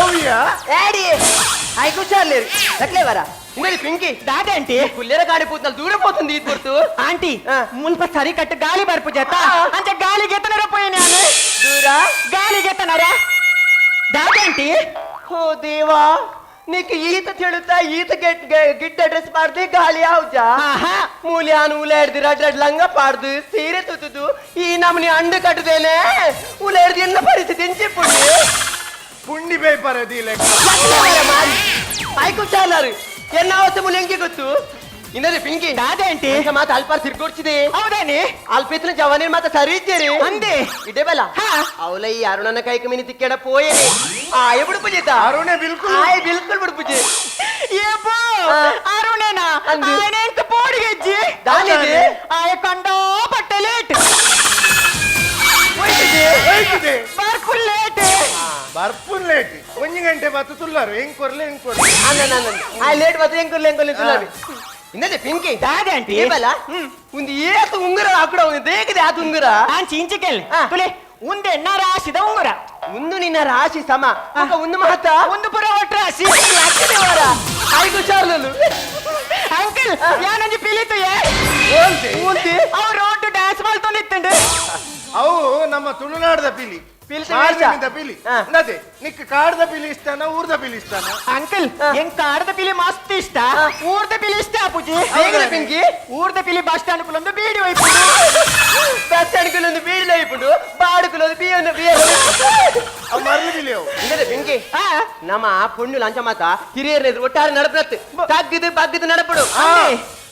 [SPEAKER 5] ಓವಿಯ.
[SPEAKER 3] ಏಡಿ I ಕುಶಾರ್ಲೇರು ತಕ್ಲೆ ಬರ ಇಂಗಡಿ ಪಿಂಕಿ.
[SPEAKER 8] ದಾದ ಆಂಟಿ?
[SPEAKER 3] ಕುಲ್ಲೆರ ಗಾಡಿ ಪೂತ್ನಲ್ ದೂರ ಪೋತುಂದು ಈ ಪೊರ್ತು.
[SPEAKER 8] ಆಂಟಿ, ಮುಲ್ಪ ಸರಿ ಕಟ್ಟು ಗಾಳಿ ಬರ್ಪು ಜತ. ಅಂಚ ಗಾಳಿಗೆ ಎತ್ತನರ ಪೋಯೆ ನಾನು.
[SPEAKER 3] ದೂರ.
[SPEAKER 8] ಗಾಳಿಗೆ ಎತ್ತನರ ದಾದ ಆಂಟಿ?
[SPEAKER 3] ಓ ದೇವಾ, ನಿಕ್ ಈತ ತಿಳುತ್ತಾ ಈತ ಗೆಟ್ ಗಿಡ್ಡ ಡ್ರೆಸ್ ಪಾಡ್ದು ಗಾಳಿ ಆವ್ಜ.
[SPEAKER 8] ಆಹಾ.
[SPEAKER 3] ಮೂಲ್ಯಾನ್ ಉಲಾಡ್ದು ರಡ್ ರಡ್ ಲಂಗ ಪಾಡ್ದು ಸೀರೆ ತುತ್ತುದು ಈ ನಮ್ಮನಿ ಅಂಡು ಕಟ್ಟುದೇನೆ ಉಲಾಡ್ದು ಎನ್ನ ಪರಿಸ್ಥಿತಿ ಎಂಚಿಪ್ಪುಂಡು.
[SPEAKER 5] ಪುಂಡಿ ಪೇಪರ್ ಅದಿ ಲೆಕ್ಕ.
[SPEAKER 3] ಐಕು ಚಾಲಾರು ಎನ್ನ ಅವಸ್ಥೆ ಮೂಲ ಎಂಗೆ ಗೊತ್ತು ಇನ್ನದೇ ಪಿಂಕಿ.
[SPEAKER 8] ದಾದ ಆಂಟಿ?
[SPEAKER 3] ಅಂಚ ಮಾತ ಅಲ್ಪಾರ್ ತಿರ್ಗೊಡ್ಚಿದೆ.
[SPEAKER 8] ಹೌದೇನಿ?
[SPEAKER 3] ಅಲ್ಪಿತ್ನ ಜವಾನಿ ಮಾತ ಸರಿ ಇದ್ದೀರಿ.
[SPEAKER 8] ಅಂದೆ.
[SPEAKER 3] ಇದೇ ಬಲ. ಅವಲ ಈ ಅರುಣನ ಕೈಕ ಮಿನಿ ತಿಕ್ಕೆಡ ಪೋಯೇನೆ ಆಯ ಬಿಡುಪುಜಿತ.
[SPEAKER 5] ಅರುಣೆ ಬಿಲ್ಕುಲ್.
[SPEAKER 3] ಆಯ ಬಿಲ್ಕುಲ್ ಬಿಡುಪುಜಿ.
[SPEAKER 8] ಏಪೋ. ಅರುಣೇನಾ?
[SPEAKER 3] ಅಂದು.
[SPEAKER 8] ಆಯನೇಂತ ಪೋಡಿಗೆಜ್ಜಿ.
[SPEAKER 3] ದಾನಿದೆ?
[SPEAKER 8] ಆಯ ಕಂಡೋ ಪಟ್ಟೆ ಲೇಟ್.
[SPEAKER 5] ಹೋಯ್ತದೆ.
[SPEAKER 8] ಬರ್ಪುಲ್ ಲೇಟ್.
[SPEAKER 5] ಬರ್ಪುನ್ ಲೇಟ್, ಒಂಜಿ ಗಂಟೆ ಬತ್ತು ತುಲ್ಲಾರು ಹೆಂಗ್ ಕೊರ್ಲೆ ಹೆಂಗ್ ಕೊರ್ಲೆ.
[SPEAKER 3] ಅನ್ನ ಆ ಲೇಟ್ ಬತ್ತು ಎಂಕುರ್ಲೆ ಎಂಕುರ್ಲೆ ತುಲಾರಿ ಇನ್ನದೇ ಪಿಂಕಿ.
[SPEAKER 8] ದಾದ ಆಂಟಿ?
[SPEAKER 3] ಏ ಬಲ, ಒಂದು ಏತು ಉಂಗುರ ಹಾಕುಡ ಒಂದು ದೇಗಿದೆ ಆತ ಉಂಗುರ.
[SPEAKER 8] ಆಂಚಿ ಇಂಚಿಕೆಲ್ ತುಲೆ ಉಂದೆ ಎನ್ನ ರಾಶಿದ ಉಂಗುರ.
[SPEAKER 3] ಒಂದು ನಿನ್ನ ರಾಶಿ ಸಮ ఒక ಒಂದು ಮಹತ್ತ.
[SPEAKER 8] ಒಂದು ಪುರ ಒಟ್ಟು ರಾಶಿ.
[SPEAKER 3] ಲಕ್ಷದೇವರ ಐದು ಚಾರ್ಲಲು.
[SPEAKER 8] ಅಂಕಲ್, ಯಾನೊಂಜಿ ಪಿಲಿತು ಏ.
[SPEAKER 5] ಓಲ್ತೆ.
[SPEAKER 3] ಊಂತಿ.
[SPEAKER 8] ಅವ್ ರೋಡ್ ಡ್ಯಾನ್ಸ್ ಮಾಡ್ತೊಂದಿತ್ತಂಡು.
[SPEAKER 5] ಅವು ನಮ್ಮ ತುಳುನಾಡದ ಪಿಲಿ.
[SPEAKER 3] ಪಿಲಿ.
[SPEAKER 5] ಮಾರ್ನಿಮಿದ ಪಿಲಿ. ಅದೇ ನಿಕ್ ಕಾಡ್ದ ಪಿಲಿ ಇಷ್ಟನ ಊರ್ದ ಪಿಲಿ ಇಷ್ಟನ?
[SPEAKER 8] ಅಂಕಲ್, ಎಂಗ್ ಕಾಡ್ದ ಪಿಲಿ ಮಸ್ತ್ ಇಷ್ಟ, ಊರ್ದ ಪಿಲಿ ಇಷ್ಟ ಪೂಜಿ.
[SPEAKER 3] ಹೇಗಿದೆ ಪಿಂಕಿ?
[SPEAKER 8] ಊರ್ದ ಪಿಲಿ ಬಸ್ ಸ್ಟಾಂಡ್ ಕುಲೊಂದು ಬೀಡಿ ಒಯ್ಪುಂಡು.
[SPEAKER 3] ಬಸ್ ಸ್ಟಾಂಡ್ ಕುಲೊಂದು ಬೀಡಿ ಒಯ್ಪುಂಡು, ಬಾಡು ಕುಲೊಂದು ಬೀಯೊಂದು ಬೀಯ.
[SPEAKER 5] ಅವು ಮರಳು ಪಿಲಿ ಅವು.
[SPEAKER 3] ಇನ್ನದೇ ಪಿಂಕಿ, ನಮ್ಮ ಪೊಣ್ಣು ಲಂಚ ಮಾತ ಹಿರಿಯರ ಎದುರು ಒಟ್ಟಾರೆ ನಡಪನತ್ತು ತಗ್ಗದು ಬಗ್ಗದು ನಡಪಡು.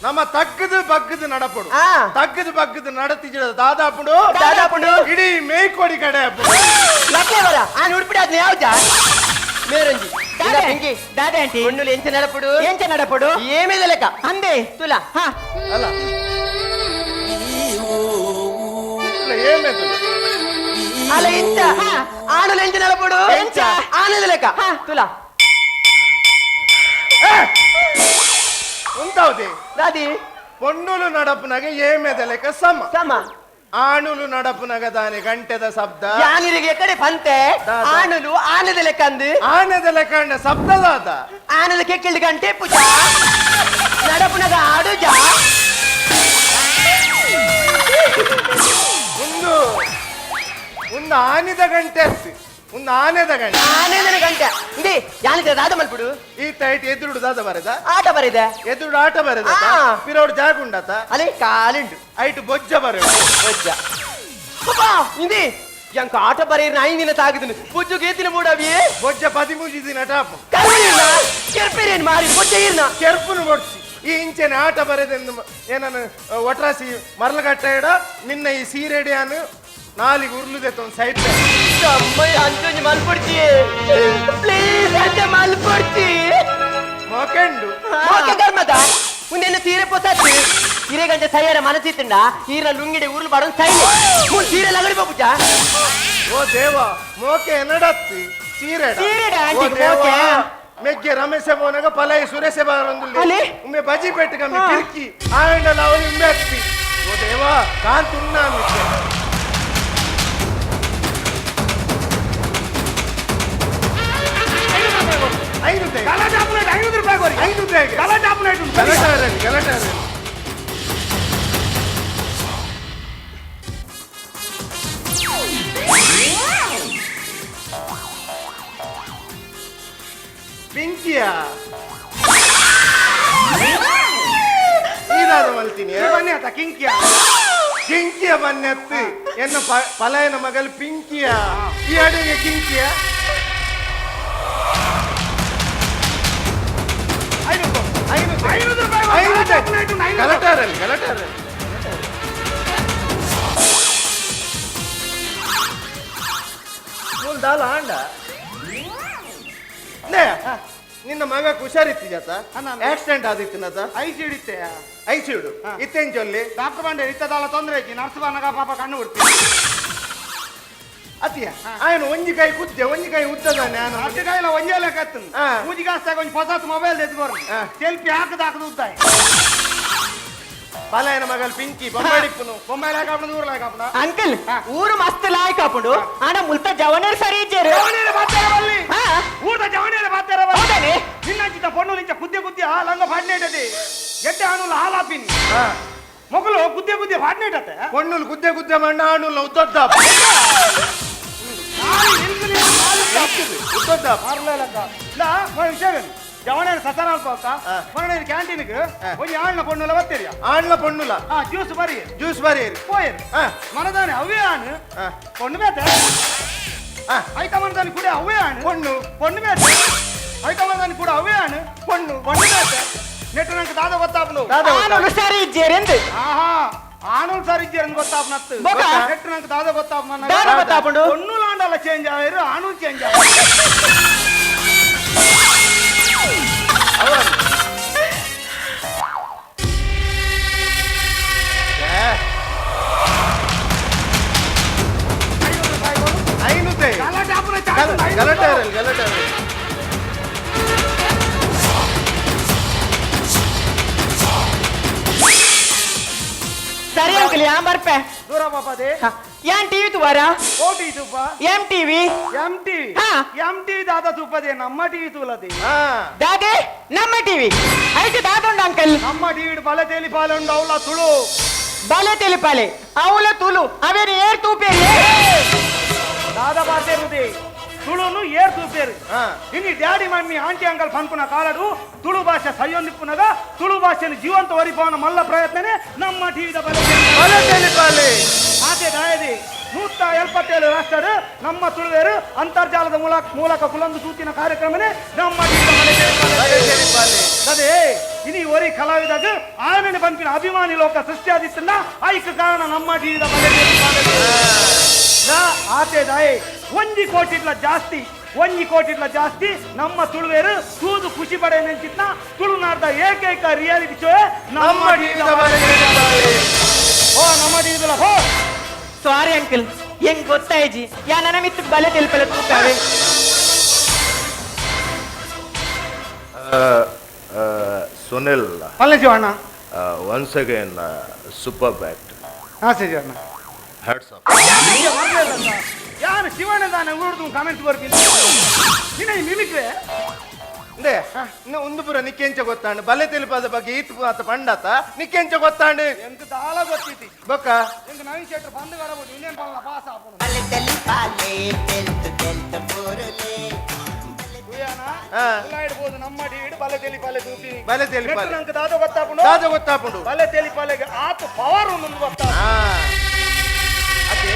[SPEAKER 5] ನಮ್ಮ ತಗ್ಗದು ಬಗ್ಗದು ನಡಪಡು. ತಗ್ಗದು ಬಗ್ಗದು ನಡತಿಜಿಡ ದಾದಾಪುಡು.
[SPEAKER 3] ದಾದಾಪುಂಡು.
[SPEAKER 5] ಇಡೀ ಮೇಯ್ಕೊಡಿ ಕಡೆ ಅಪ್ಪುಡು.
[SPEAKER 3] ಲಕ್ಲೇವರ ಆ ಉಡ್ಪಿಡಿ ಅದ್ನ ಯಾವ್ಜ ಮೇರಂಜಿ ಇಲ್ಲ ಪಿಂಕಿ.
[SPEAKER 8] ದಾದ ಆಂಟಿ?
[SPEAKER 3] ಪೊಣ್ಣುಲು ಎಂಚ ನಡಪಡು?
[SPEAKER 8] ಎಂಚ ನಡಪಡು?
[SPEAKER 3] ಏಮೇದ ಲೆಕ್ಕ.
[SPEAKER 8] ಅಂದೆ.
[SPEAKER 3] ತುಲಾ.
[SPEAKER 5] ಅಲ್ಲ ಇಲ್ಲ, ಏಮೇದು?
[SPEAKER 3] ಅಲ್ಲ ಎಂಚ ಆಣುಲು ಎಂಚ ನಡಪಡು?
[SPEAKER 8] ಎಂಚ?
[SPEAKER 3] ಆನದ ಲೆಕ್ಕ ತುಲಾ.
[SPEAKER 5] ಉಂತಾವ್ದೆ.
[SPEAKER 3] ದಾದಿ?
[SPEAKER 5] ಪೊಣ್ಣುಲು ನಡಪುನಗ ಏಮೆದ ಲೆಕ್ಕ ಸಮ.
[SPEAKER 3] ಸಮ.
[SPEAKER 5] ಆಣುಲು ನಡಪುನಗ ದಾನೆ ಗಂಟೆದ ಶಬ್ದ.
[SPEAKER 3] ಯಾನಿರಿಗೆ ಕಡೆ ಪಂತೆ.
[SPEAKER 5] ದಾದ.
[SPEAKER 3] ಆಣುಲು ಆನದ ಲೆಕ್ಕ ಅಂದು.
[SPEAKER 5] ಆನದ ಲೆಕ್ಕ ಅಂಡ ಶಬ್ದದಾದ.
[SPEAKER 3] ಆನದ ಕೆಕ್ಕಿಲ್ದ ಗಂಟೆ ಪೂಜ ನಡಪುನಗ ಆಡುಜ.
[SPEAKER 5] ಒಂದು ಒಂದು ಆನಿದ ಗಂಟೆ ಅತ್ತಿ ಒಂದು ಆನೆದ ಗಂಟೆ.
[SPEAKER 3] ಆನೆದನ ಗಂಟೆ ಇಂದಿ ಯಾನಿದ್ರೆ ದಾದ ಮಲ್ಪುಡು.
[SPEAKER 5] ಈ ತೈಟ್ ಎದುರುಡು ದಾದ ಬರೆದ.
[SPEAKER 3] ಆಟ ಬರೆದೆ.
[SPEAKER 5] ಎದುರುಡು ಆಟ ಬರೆದ. ಪಿರೋಡ್ ಜಾಗುಂಡತ.
[SPEAKER 3] ಅಲ್ಲಿ ಕಾಲುಂಡು.
[SPEAKER 5] ಐಟು ಬೊಜ್ಜ ಬರೆ.
[SPEAKER 3] ಬೊಜ್ಜ ಅಬ್ಬಾ, ಇಂದಿ ಎಂಕ ಆಟ ಬರೆಯ ನಾಯಿ ದಿನ ತಾಗುದು ಬೊಜ್ಜು ಗೇತಿನ ಮೂಡವಿಯೇ.
[SPEAKER 5] ಬೊಜ್ಜ 13 ದಿನ ಟಾಪ್.
[SPEAKER 3] ಕರುಣಿನ ಕೆರ್ಪೆರೇನು ಮಾರಿ ಬೊಜ್ಜ ಇರ್ನ.
[SPEAKER 5] ಕೆರ್ಪುನು ಬೊಡ್ಸಿ ಈ ಇಂಚೆನೆ ಆಟ ಬರೆದೆಂದು ಏನನು ಒಟ್ರಾಸಿ ಮರಲಗಟ್ಟ ಇಡ ನಿನ್ನ ಈ ಸೀರೆಡಿಯಾನು ನಾಲಿಗೆ ಉರ್ಲುದೆ ತೊಂದು ಸೈಡ್.
[SPEAKER 3] ಅಮ್ಮಯ್ಯ ಅಂಚೊಂಜಿ ಮಲ್ಪೊಡ್ಚಿ ಪ್ಲೀಸ್, ಅಂಚ ಮಲ್ಪೊಡ್ಚಿ.
[SPEAKER 5] ಮೊಕೆಂಡು.
[SPEAKER 3] ಮೋಕೆ ಕರ್ಮದ ಮುಂದೆನ್ನ ಸೀರೆ ಪೊಸತ್ತು ಸೀರೆ ಗಂಟೆ ಸೈಯರ ಮನಸ್ಸಿತ್ತಂಡ ಈರ ಲುಂಗಿಡೆ ಉರುಳು ಬಾಡೋದು ಸೈಲೆ ಮೂರು ಸೀರೆ ಲಗಡಿ ಬಾಬುಜ.
[SPEAKER 5] ಓ ದೇವ, ಮೋಕೆ ಎನ್ನಡತ್ತಿ ಸೀರೆ.
[SPEAKER 8] ಸೀರೆಡ ಆಂಟಿ ಮೋಕೆ.
[SPEAKER 5] ಮೆಗ್ಗೆ ರಮೇಶ ಪೋನಾಗ ಪಲೈ ಸುರೇಶ ಬಾರೊಂದುಲ್ಲೆ.
[SPEAKER 8] ಅಲೆ?
[SPEAKER 5] ಉಮ್ಮೆ ಬಜಿ ಪೆಟ್ಟು ಕಮ್ಮಿ ಕಿರ್ಕಿ ಆಂಡಲ ಅವಳಿ ಉಮ್ಮೆ ಅತ್ತಿ. ಓ ದೇವ ಕಾಂತುನ್ನ ಮಿಕ್ಕೆ. ಐದು ರೂಪಾಯಿ.
[SPEAKER 9] 5 ರೂಪಾಯಿ ಕೊಡಿ.
[SPEAKER 5] 5 ರೂಪಾಯಿ.
[SPEAKER 9] ಗಲಾಟೆ ಆಪ್ಲೇಟ್ ಉಂಟು.
[SPEAKER 5] ಗಲಾಟೆ ಆರಲ್ಲಿ, ಗಲಾಟೆ ಆರಲ್ಲಿ. ಪಿಂಕಿಯ. ಮಲ್ತೀನಿ
[SPEAKER 9] ಬನ್ನಿ ಆತ ಕಿಂಕಿಯ
[SPEAKER 5] ಕಿಂಕಿಯ ಬನ್ನೆತ್ತು ಎನ್ನ ಪಲಾಯನ ಮಗಲ್ ಪಿಂಕಿಯ ಈ ಅಡುಗೆ ಕಿಂಕಿಯ
[SPEAKER 9] 500 ರೂಪಾಯಿ
[SPEAKER 5] 500 ಗಲಾಟಾರಲ್ಲಿ ಗಲಾಟಾರಲ್ಲಿ ಮೂಲ ದಾಲ ಆಂಡ ನಿನ್ನ ಮಗ ಹುಷಾರಿತ್ತು ಜಾತ ಆಕ್ಸಿಡೆಂಟ್ ಆದಿತ್ತು ನಾತ
[SPEAKER 9] ಐಸಿ ಹಿಡಿತೆ
[SPEAKER 5] ಐಸಿಯುಡು ಇತ್ತೆಂಚೊಲ್ಲಿ ಚೊಲ್ಲಿ
[SPEAKER 9] ಡಾಕ್ಟರ್ ಬಂಡೆ ಇತ್ತದಾಲ ತೊಂದರೆ ಐತಿ ನರ್ಸ್ ಬಾನಗ ಪಾಪ ಕಣ್ಣು ಬಿಡ್ತೀನಿ
[SPEAKER 5] ಅತಿಯ ಆಯನ ಒಂಜಿ ಕೈ ಕುದ್ದೆ ಒಂಜಿ ಕೈ ಉದ್ದದಾನೆ ಆನ
[SPEAKER 9] ಅಷ್ಟು ಕೈಲ ಒಂಜೇ ಲೆಕ್ಕ ಮೂಜಿ ಕಾಸ್ತಾಗ ಒಂಜಿ ಹೊಸತ್ ಮೊಬೈಲ್ ಎತ್ಕೋರ್ ಸೆಲ್ಫಿ ಹಾಕದ ಹಾಕದ ಉದ್ದಾಯ
[SPEAKER 5] ಪಲಾಯನ ಮಗಲ್ ಪಿಂಕಿ ಬೊಂಬಾಡಿಪ್ಪನು
[SPEAKER 9] ಬೊಂಬೈ ಲಾಯಕ ಆಪುಂಡು ಊರು ಲಾಯಕ ಆಪುಂಡ
[SPEAKER 8] ಅಂಕಲ್ ಊರು ಮಸ್ತ್ ಲಾಯಕ್ ಆಪುಂಡು ಆಂಡ ಮುಲ್ತ ಜವನರ್ ಸರಿ ಇಜ್ಜೆರು
[SPEAKER 9] ಜವನೇರ ಬಾತೇರ ಬಲ್ಲಿ
[SPEAKER 8] ಹಾ.
[SPEAKER 9] ಊರ್ದ ಜವನೇರ ಬಾತೇರ ಬಲ್ಲಿ
[SPEAKER 8] ಹೌದಾನೆ?
[SPEAKER 9] ನಿನ್ನಂಚಿತ ಪೊಣ್ಣು ನಿಂಚ ಕುದ್ದೆ ಕುದ್ದೆ ಆ ಲಂಗ ಪಾಡ್ನೇಟದೆ ಎಡ್ಡೆ ಆಣುಲ ಹಾಲಾಪಿನ್ ಮೊಗಲು ಕುದ್ದೆ ಕುದ್ದೆ ಪಾಡ್ನೇಟತೆ
[SPEAKER 5] ಪೊಣ್ಣುಲು ಕುದ್ದೆ ಕುದ್ದೆ ಮಣ್ಣ ಆಣುಲ ಉದ್ದದ್ದ ಉದ್ದದ್ದ
[SPEAKER 9] ವಿಷಯ ಜವನೇರ ಸಸರ ಅಲ್ಪ ಮೊನ್ನೆ ಕ್ಯಾಂಟೀನ್ಗೆ ಒಂಜಿ ಆಳ್ನ ಪೊಣ್ಣುಲ ಬತ್ತೀರಿ
[SPEAKER 5] ಆಣ್ಲ ಪೊಣ್ಣುಲ
[SPEAKER 9] ಆ ಜ್ಯೂಸ್ ಬರಿ
[SPEAKER 5] ಜ್ಯೂಸ್ ಬರಿ
[SPEAKER 9] ಪೋಯರ್ ಮನದಾನೆ ಅವೇ ಆಣು ಪೊಣ್ಣು ಬೇತೆ ಐತ ಮನದಾನಿ ಕೂಡ ಅವೇ ಆಣು
[SPEAKER 5] ಪೊಣ್ಣು
[SPEAKER 9] ಪೊಣ್ಣು ಬೇತೆ ಐತ ಮನದಾನಿ ಕೂಡ ಅವೇ ಆಣು
[SPEAKER 5] ಪೊಣ್ಣು
[SPEAKER 9] ಪೊಣ್ಣು ಬೇತೆ ನೆಟ್ಟು ನಂಗೆ ದಾದ ಗೊತ್ತಾಪನು
[SPEAKER 8] ಆನುಲು ಸರಿ ಇಜ್ಜೆರೆಂದು
[SPEAKER 9] ಆಹಾ ಆನುಲ್ ಸರಿ ಇಜ್ಜೆರೆಂದು ಗೊತ್ತಾಪನತ್ತು
[SPEAKER 8] ಬೊಕ?
[SPEAKER 9] ನೆಟ್ಟು ನಂಗೆ ದಾದ ಗೊತ್ತಾಪನ
[SPEAKER 8] ದಾದ ಗೊತ್ತಾಪುಂಡು?
[SPEAKER 9] ಪೊಣ್ಣು ಲಾಂಡಲ್ಲ ಚೇಂಜ್ ಆಯಿರು ಆನು ಚೇಂಜ್ ಆಯಿರು
[SPEAKER 5] ಐನುತೆ
[SPEAKER 9] ಗಲಾಟೆ ಆಪುನ
[SPEAKER 5] ಗಲಾಟೆ ಇರಲ್ಲ ಗಲಾಟೆ ಇರಲ್ಲ
[SPEAKER 8] ಸರಿ ಅಂಕಲ್ ಯಾನ್ ಬರ್ಪೆ
[SPEAKER 9] ದೂರ ಪಾಪದೆ
[SPEAKER 8] ಯಾನ್ ಟಿವಿ ತುವಾರ
[SPEAKER 9] ಓ ಟಿ ತುಪ್ಪ
[SPEAKER 8] ಎಂ ಟಿವಿ
[SPEAKER 9] ಎಂ ಟಿವಿ
[SPEAKER 8] ಹಾ.
[SPEAKER 9] ಎಂ ಟಿವಿ ದಾದ ತುಪ್ಪದೆ ನಮ್ಮ ಟಿವಿ ತೂಲದೆ
[SPEAKER 8] ದಾದೆ ನಮ್ಮ ಟಿವಿ ಐಟ್ ದಾದುಂಡು ಅಂಕಲ್
[SPEAKER 9] ನಮ್ಮ ಟಿವಿ ಬಲೆ ತೇಲಿ ಪಾಲೆ ಉಂಡು ಅವಳ ತುಳು
[SPEAKER 8] ಬಲೆ ತೆಲಿಪಾಲೆ ಅವಲ ತುಳು ಅವೇನು ಏರ್ ತೂಪೇರಿ
[SPEAKER 9] ದಾದ ಬಾತೇರುದೆ ತುಳುನು ಏರ್ ತೂಪೇರು ಇನ್ನು ಡ್ಯಾಡಿ ಮಮ್ಮಿ ಆಂಟಿ ಅಂಕಲ್ ಪನ್ಪುನ ಕಾಲಡು ತುಳು ಭಾಷೆ ಸೈಯೊಂದಿಪ್ಪುನಗ ತುಳು ಭಾಷೆನ ಜೀವಂತ ಒರಿಪವನ ಮಲ್ಲ ಪ್ರಯತ್ನನೇ ನಮ್ಮ ಟಿವಿದ ಬಲೆ
[SPEAKER 5] ಬಲೆ ತೇಲಿ ಪಾಲೆ
[SPEAKER 9] ಆತೆ ದಾಯದಿ 177 ರಾಷ್ಟ್ರರು ನಮ್ಮ ತುಳುವೇರು ಅಂತರ್ಜಾಲದ ಮೂಲಕ ಕುಲಂದು ಸೂಚಿನ ಕಾರ್ಯಕ್ರಮನೇ ನಮ್ಮ ಟಿವಿದ ಬಲೆ
[SPEAKER 5] ಬಲೆ ತೇಲಿ ಪಾಲೆ
[SPEAKER 9] ಅದೇ ಇನಿ ಒರಿ ಕಲಾವಿದಾಗ ಆಯನನೆ ಪಂಪಿನ ಅಭಿಮಾನಿ ಲೋಕ ಸೃಷ್ಟಿಯಾದಿತ್ತನ್ನ ಐಕ ಕಾರಣ ನಮ್ಮ ಟಿವಿದ ಬಲೆ ತೇಲಿ ಪಾಲೆ. ಆತೆ ದಾಯೆ ಒಂಜಿ ಕೋಟಿಡ್ಲ ಜಾಸ್ತಿ ಒಂಜಿ ಕೋಟಿಡ್ಲ ಜಾಸ್ತಿ ನಮ್ಮ ತುಳುವೇರು ತೂದು ಖುಷಿ ಪಡೆ ನೆಂಚಿತ್ನ ತುಳುನಾಡ್ದ ಏಕೈಕ ರಿಯಾಲಿಟಿ ಶೋ ನಮ್ಮ
[SPEAKER 5] ಟಿವಿದ ಬಲೆ ತೇಲಿ ಪಾಲೆ
[SPEAKER 9] ಓ ನಮ್ಮ ಟಿವಿದಲ್ಲ ಹೋ
[SPEAKER 8] ಸಾರಿ ಅಂಕಲ್ ಹೆಂಗ್ ಗೊತ್ತಾಯ್ಜಿ ಯಾ ನನ್ನ ಮಿತ್ತು ಬಲೆ ತೆಲಿಪಲೆ ತೂಕಾವೆ
[SPEAKER 4] Sunil,
[SPEAKER 9] ಪಲ್ಲೆ Shivanna
[SPEAKER 4] once again, superb act.
[SPEAKER 9] ಹಾ ಶಿವಣ್ಣ
[SPEAKER 4] Hats off.
[SPEAKER 9] ಯಾರು ಶಿವಣ್ಣ ತಾನೆ ಊರ್ದು ಕಾಮೆಂಟ್ ಬರ್ತೀನಿ ನಿನ್ನ ಈ ಮಿಮಿಕ್ರೆ
[SPEAKER 5] ಅಂದೆ ಇನ್ನು ಒಂದು ಪುರ ನಿಕ್ಕೆಂಚ ಗೊತ್ತಾಂಡು ಬಲೆ ತೆಲಿಪಾದ ಬಗ್ಗೆ ಈತ್ ಆತ ಪಂಡಾತ ನಿಕ್ಕೆಂಚ ಗೊತ್ತಾಂಡು
[SPEAKER 9] ಎಂತ ದಾಲ ಗೊತ್ತಿತಿ
[SPEAKER 5] ಬೊಕ್ಕ
[SPEAKER 9] ಎಂತ ನವೀನ್ ಶೆಟ್ರು ಬಂದು ಬರಬಹುದು ಇನ್ನೇನ್ ಪಲ್ಲ ಪಾಸ್ ಆಪುನು
[SPEAKER 7] ಬಲೆ ತೆಲಿಪಾಲೆ ತೆಲ್ತು ತೆಲ್ತು ಪೂರುಲೆ
[SPEAKER 5] ಹಾ.
[SPEAKER 9] ಇಡ್ಬೋದು ನಮ್ಮ ಟಿವಿ ಬಲೆ ತೆಲಿಪಾಲೆ ತೂಪಿ
[SPEAKER 5] ಬಲೆ ತೆಲಿಪಾಲೆ.
[SPEAKER 9] ನಂಗೆ ದಾದ ಗೊತ್ತಾಪುಂಡು
[SPEAKER 5] ದಾದ ಗೊತ್ತಾಪುಂಡು
[SPEAKER 9] ಬಲೆ ತೆಲಿಪಾಲೆಗೆ ಆತ ಪವರ್ ಉಂಡು ಗೊತ್ತಾ
[SPEAKER 5] ಹಾ ಅದೇ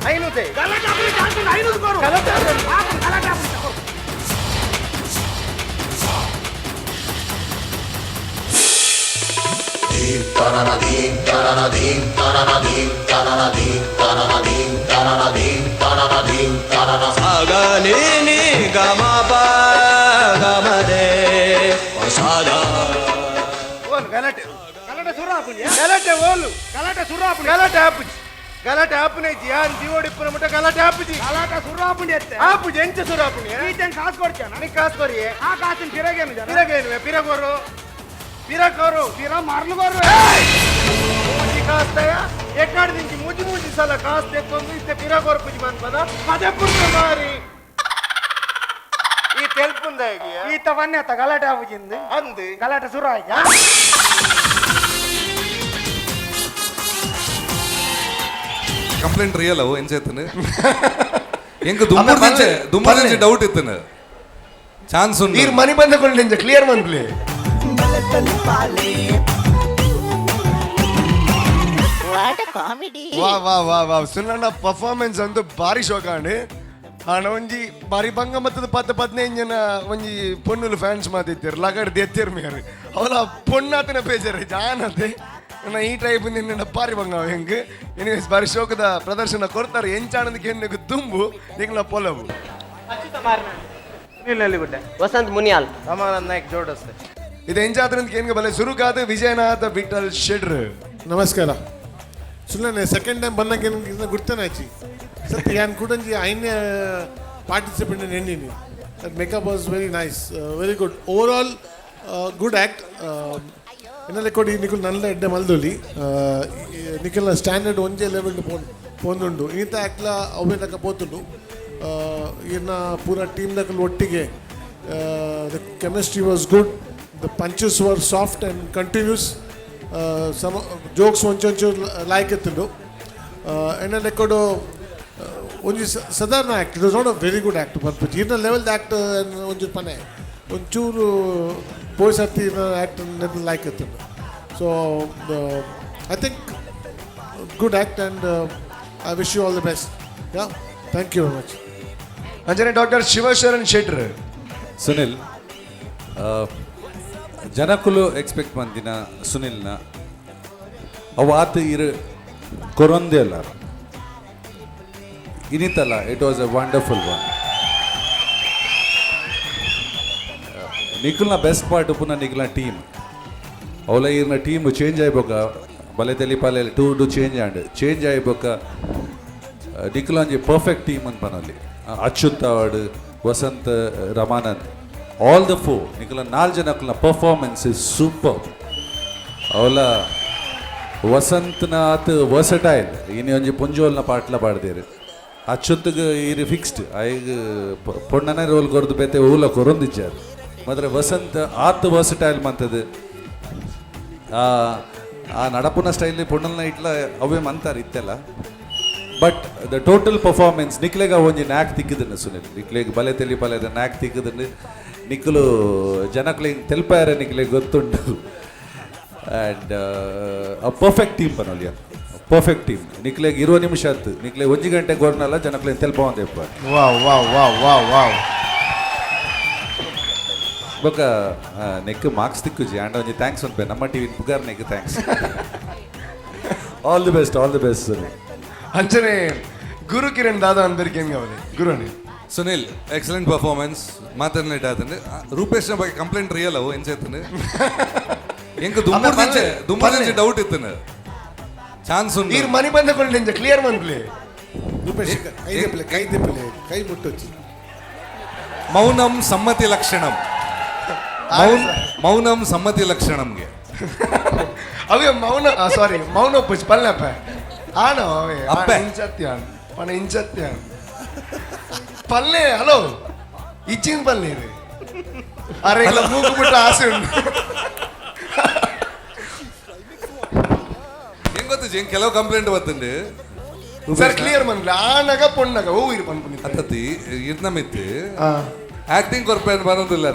[SPEAKER 5] ಐನುತೆ
[SPEAKER 9] ಗಲಾಟೆ ಆಪುನಿ ಜಾಸ್ತಿ ಐನೂರು ಕೊರು.
[SPEAKER 5] ಗಲಾಟೆ ಆಪುನಿ.
[SPEAKER 9] ಆಪುನಿ, ಗಲಾಟೆ ಆಪುನಿ ತಗೋ.
[SPEAKER 5] ಓಲ್ ಗಲಾಟೆ
[SPEAKER 9] ಗಲಾಟೆ ಸುರ ಆಪುನಿ
[SPEAKER 5] ಗಲಾಟೆ ಓಲು
[SPEAKER 9] ಗಲಾಟೆ ಸುರ ಆಪುನಿ
[SPEAKER 5] ಗಲಾಟೆ ಆಪುಜಿ ಗಲಾಟೆ ಆಪುನೈತಿ ಯಾನ್ ಜೀವೋಡಿಪ್ಪುನ ಮುಟ್ಟ ಗಲಾಟೆ ಆಪುಜಿ
[SPEAKER 9] ಗಲಾಟೆ ಸುರ ಆಪುನಿ ಅತ್ತೆ
[SPEAKER 5] ಆಪುಜಿ ಎಂಚ ಸುರ ಆಪುನಿ
[SPEAKER 9] ಈತನ್ ಕಾಸು ಕೊಡ್ತೇನ
[SPEAKER 5] ನಿಕ್ ಕಾಸು ಕೊರಿಯೆ
[SPEAKER 9] ಆ ಕಾಸಿನ ಪಿರಗೇನು ಜನ
[SPEAKER 5] ಪಿರಗೇನುವೆ ಪಿರಗೋರು ಪಿರಕೋರು
[SPEAKER 9] ಪಿರ ಮರ್ಲುಗೋರು
[SPEAKER 5] ಮೂಜಿ ಕಾಸ್ತಾಯ ಎಕ್ಕಾಡ್ ದಿಂಚಿ ಮೂಜಿ ಮೂಜಿ ಸಲ ಕಾಸ್ ತೆಕ್ಕೊಂದು ಇತ್ತೆ ಪಿರಗೋರು ಪೂಜಿ ಮನ್ಪದ ಪದೇ ಪುರ್ತ ಮಾರಿ ಈ ತೆಲ್ಪುಂದ
[SPEAKER 9] ಈತ ಬನ್ನಿ ಅತ್ತ ಗಲಾಟೆ ಆಪುಜಿಂದು
[SPEAKER 5] ಅಂದು
[SPEAKER 9] ಗಲಾಟೆ ಸುರ ಆಯ್ತಾ
[SPEAKER 10] ಕಂಪ್ಲೇಂಟ್ ರಿಯಲ್ ಅವು ಎಂಚೆತ್ತನು ಎಂಕ್ ದುಮ್ಮುರ್ದಿಂಚೆ ದುಮ್ಮುರ್ದಿಂಚೆ ಡೌಟ್ ಇತ್ತನು ಚಾನ್ಸ್ ಉಂಡು.
[SPEAKER 1] ಈರ್ ಮನಿ ಬಂದ ಕೊಂಡು ಕ್ಲಿಯರ್ ಮನ್ಪ್ಲೆ. ವಾ ವಾ ವಾ ವಾ, ಸುನಣ್ಣ ಪರ್ಫಾರ್ಮೆನ್ಸ್ ಅಂತೂ ಭಾರಿ ಶೋಕಾಂಡ್. ಆಂಡ ಒಂಜಿ ಬಾರಿ ಬಂಗ ಮತ್ತದ 10-15 ಜನ ಒಂಜಿ ಪೊಣ್ಣುಲು ಫ್ಯಾನ್ಸ್ ಮಾತಿತ್ತೀರ್ ಲಗಡ್ ದೆತ್ತೀರ್ ಮೇರ್ ಅವಲ ಪೊಣ್ಣಾತನ ಬೇಜಾರು ಜಾನತೆ ನನ್ನ ಈ ಟೈಪ್ ನಿನ್ನ ಬಾರಿ ಬಂಗ ಹೆಂಗ್. ಎನಿವೇಸ್ ಬಾರಿ ಶೋಕದ ಪ್ರದರ್ಶನ ಕೊಡ್ತಾರೆ ಎಂಚಾಣದಕ್ಕೆ ಹೆಣ್ಣು ತುಂಬು ನಿಗ್ಲ ಪೊಲವು.
[SPEAKER 3] ವಸಂತ್ ಮುನಿಯಾಲ್.
[SPEAKER 5] ರಮಾನಂದ್ ನಾಯ್ಕ್ ಜೋಡಸ್ತೆ.
[SPEAKER 1] ಇದು ಎಂಚಾದ್ರಂತ ಏನ್ಗೆ ಬಲೆ ಸುರುಕಾದ ವಿಜಯನಾಥ ವಿಠಲ್ ಶೆಡ್ರ್.
[SPEAKER 11] ನಮಸ್ಕಾರ ಸುಮ್ಮನೆ ಸೆಕೆಂಡ್ ಟೈಮ್ ಬಂದಾಗ ಗುರ್ತನೆ ಆಚಿ ಸತ್ಯ ಯಾನ್ ಕೂಡಂಜಿ ಐನೇ participant ಎಂಡಿನಿ. That makeup was very nice, very good, overall good act. ಎನ್ನಲೆ ಕೊಡಿ ನಿಕುಲ್ ನಲ್ಲ ಎಡ್ಡೆ ಮಲ್ದೊಲಿ ನಿಕಲ್ನ ಸ್ಟ್ಯಾಂಡರ್ಡ್ ಒಂಜೇ ಲೆವೆಲ್ ಪೋನ್ ಪೋಂದುಂಡು ಈತ ಆ್ಯಕ್ಟ್ಲ ಅವೇ ತಕ್ಕ ಪೋತುಂಡು. ಇನ್ನ ಪೂರ ಟೀಮ್ ದಕಲ್ ಒಟ್ಟಿಗೆ the chemistry was good, the punches were soft and continuous, some jokes ಒಂಚೊಂಚೂರು ಲಾಯ್ಕ್ ಎತ್ತುಂಡು. ಎನ್ನ ಲೆಕ್ಕಡು ಒಂಜಿ ಸಾಧಾರಣ act, it was not a very good act ಪನ್ಪುಜಿ. ಇನ್ನ ಲೆವೆಲ್ ಆ್ಯಕ್ಟ್ ಒಂಚೂರು ಪನೆ ಒಂಚೂರು ಪೋಯ್ ಸರ್ತಿ ಆ್ಯಕ್ಟ್ ಲೈಕ್ ಎತ್ತುಂಡು. So I think good act and I wish you all the best. Yeah, thank you very much.
[SPEAKER 1] Anjane doctor Shivasharan ಶೆಟ್ರ್.
[SPEAKER 10] ಸುನಿಲ್, ಜನಕುಲು expect ಮಂದಿನ ಸುನಿಲ್ನ ಅವು ಆತ ಇರು ಕೊರೊಂದೇ ಅಲ್ಲ ಇನ್ನಿತಲ್ಲ. It was a wonderful one. ನಿಖಲ್ನ best part ಪುನಃ ನಿಖಲ್ನ ಟೀಮ್. ಅವಲ ಈರ್ನ team change ಆಯ್ಬೋಕ ಬಲೆ ತೆಲಿ ಪಾಲೆ to ಟು ಚೇಂಜ್ ಆಂಡ್ ಚೇಂಜ್ ಆಯ್ಬೋಕ ನಿಖಲ್ ಒಂಜಿ ಪರ್ಫೆಕ್ಟ್ ಟೀಮ್ ಅಂತ ಪನಲ್ಲಿ Achyuth award Vasant Ramanand all the four ನಿಖಲ ನಾಲ್ಕು ಜನಕ್ಕಲ್ನ ಪರ್ಫಾರ್ಮೆನ್ಸ್ is super. ಅವಲ ವಸಂತ್ನ ಆತ್ ವರ್ಸಟೈಲ್ ಇನಿ ಒಂಜಿ ಪೊಂಜೋಲ್ನ ಪಾಟ್ಲ ಪಾಡ್ದೇರು. ಅಚ್ಯುತ್ಗೆ ಈರ್ ಫಿಕ್ಸ್ಡ್ ಐಗ್ ಪೊಣ್ಣನೇ ರೋಲ್ ಕೊರ್ದು ಬೇತೆ ಊಲ ಕೊರೊಂದಿಜ್ಜಾರು. ಮಾತ್ರ ವಸಂತ್ ಆತ್ ವರ್ಸಟೈಲ್ ಮಂತದು ಆ ಆ ನಡಪುನ ಸ್ಟೈಲ್ ಪೊಣ್ಣಲ್ನ ಇಟ್ಲ ಅವೇ ಮಂತಾರ ಇತ್ತೆಲ್ಲ. ಬಟ್ the total performance ನಿಕ್ಲೆಗ ಒಂಜಿ ನ್ಯಾಕ್ ತಿಕ್ಕುದುಂಡು ಸುನಿಲ್. ನಿಕ್ಲೆಗ್ ಬಲೆ ತೆಲಿ ಬಲೆದ ನ್ಯಾಕ್ ತಿಕ್ಕುದುಂಡು. ನಿಕ್ಕಲು ಜನಕ್ಲೆಗ್ ತೆಲ್ಪಾಯರೆ ನಿಕ್ಲೆಗ್ ಗೊತ್ತುಂಡು. ಆ್ಯಂಡ್ ಅ ಪರ್ಫೆಕ್ಟ್ ಟೀಮ್ ಪನೊಲಿಯ, ಪರ್ಫೆಕ್ಟ್ ಟೀಮ್. ನಿಕ್ಲೆಗ್ 20 ನಿಮಿಷ ಆತು ನಿಕ್ಲೆ ಒಂಜಿ ಗಂಟೆ ಕೊರ್ನಲ್ಲ ಜನಕ್ಲೆಗ್ ತೆಲ್ಪವಂದೆಪ್ಪ.
[SPEAKER 1] ವಾವ್ ವಾವ್ ವಾವ್ ವಾವ್ wow.
[SPEAKER 10] ಬೊಕ ನೆಕ್ ಮಾರ್ಕ್ಸ್ ತಿಕ್ಕುಜಿ ಆಂಡ ಒಂಜಿ thanks ಉಂಪೆ ನಮ್ಮ TV Ugar neck thanks. All the best, all the best Sunil.
[SPEAKER 1] ಅಂಚನೆ ಗುರು ಕಿರಣ್ ದಾದಾ ಅನ್ಬೇರಿಗೆ ಹೆಂಗೆ ಅವನೇ ಗುರುನೇ.
[SPEAKER 10] ಸುನಿಲ್ ಎಕ್ಸಲೆಂಟ್ ಪರ್ಫಾರ್ಮೆನ್ಸ್ ಮಾತಾಡ್ನೇಟ್ ಆತಂದೆ. ರೂಪೇಶ್ನ ಬಗ್ಗೆ ಕಂಪ್ಲೇಂಟ್ ರಿಯಲ್ ಅವು ಎಂಚೆತ್ತಂದೆ ಎಂಕ್ ದುಂಬುರ್ದಿಂಚೆ ದುಂಬುರ್ದಿಂಚೆ ಡೌಟ್ ಇತ್ತನ ಚಾನ್ಸ್ ಉಂಡು.
[SPEAKER 1] ಈರ್ ಮನಿ ಬಂದ ಕೊಂಡು ಕ್ಲಿಯರ್ ಮನ್ಪ್ಲೆ.
[SPEAKER 11] ರೂಪೇಶ್ ಕೈ ದೆಪ್ಪಲೆ ಕೈ ದೆಪ್ಪಲೆ ಕೈ ಮುಟ್ಟೊಚ್ಚಿ.
[SPEAKER 10] ಮೌನಂ ಸಮ್ಮತಿ ಲಕ್ಷಣಂ ಮೌನಂ ಸಮ್ಮತಿ ಲಕ್ಷಣಂಗೆ.
[SPEAKER 1] ಅವೇ ಮೌನ ಸಾರಿ ಮೌನ ಪುಚ್ ಪಲ್ನಪ್ಪ ಆನೋ ಅವೇ
[SPEAKER 10] ಅಪ್ಪೆ.
[SPEAKER 1] ಇಂಚತ್ಯಾನ್ ಪಣ ಇಂಚತ್ಯಾನ್ ಪಲ್ಲೆ ಹಲೋ ಇಚ್ಚಿನ ಪಲ್ಲೆ ಇದು ಅರೆ ಇಲ್ಲ ಮೂಗು ಬಿಟ್ಟು ಆಸೆ ಉಂಟು.
[SPEAKER 10] ಏನ್ ಗೊತ್ತು ಎಂಕ್ ಕೆಲವು ಕಂಪ್ಲೇಂಟ್ ಬರ್ತುಂಡು.
[SPEAKER 1] ಸರ್ ಕ್ಲಿಯರ್ ಮನ್ಪ್ಲೆ ಆನಗ ಪೊಣ್ಣಗ ಓ ಇರು ಪನ್ಪುನಿ.
[SPEAKER 10] ಅತ್ತತಿ ಇರ್ನ ಮಿತ್ತು ಆಕ್ಟಿಂಗ್ ಕೊರ್ಪೆ ಬರೋದಿಲ್ಲ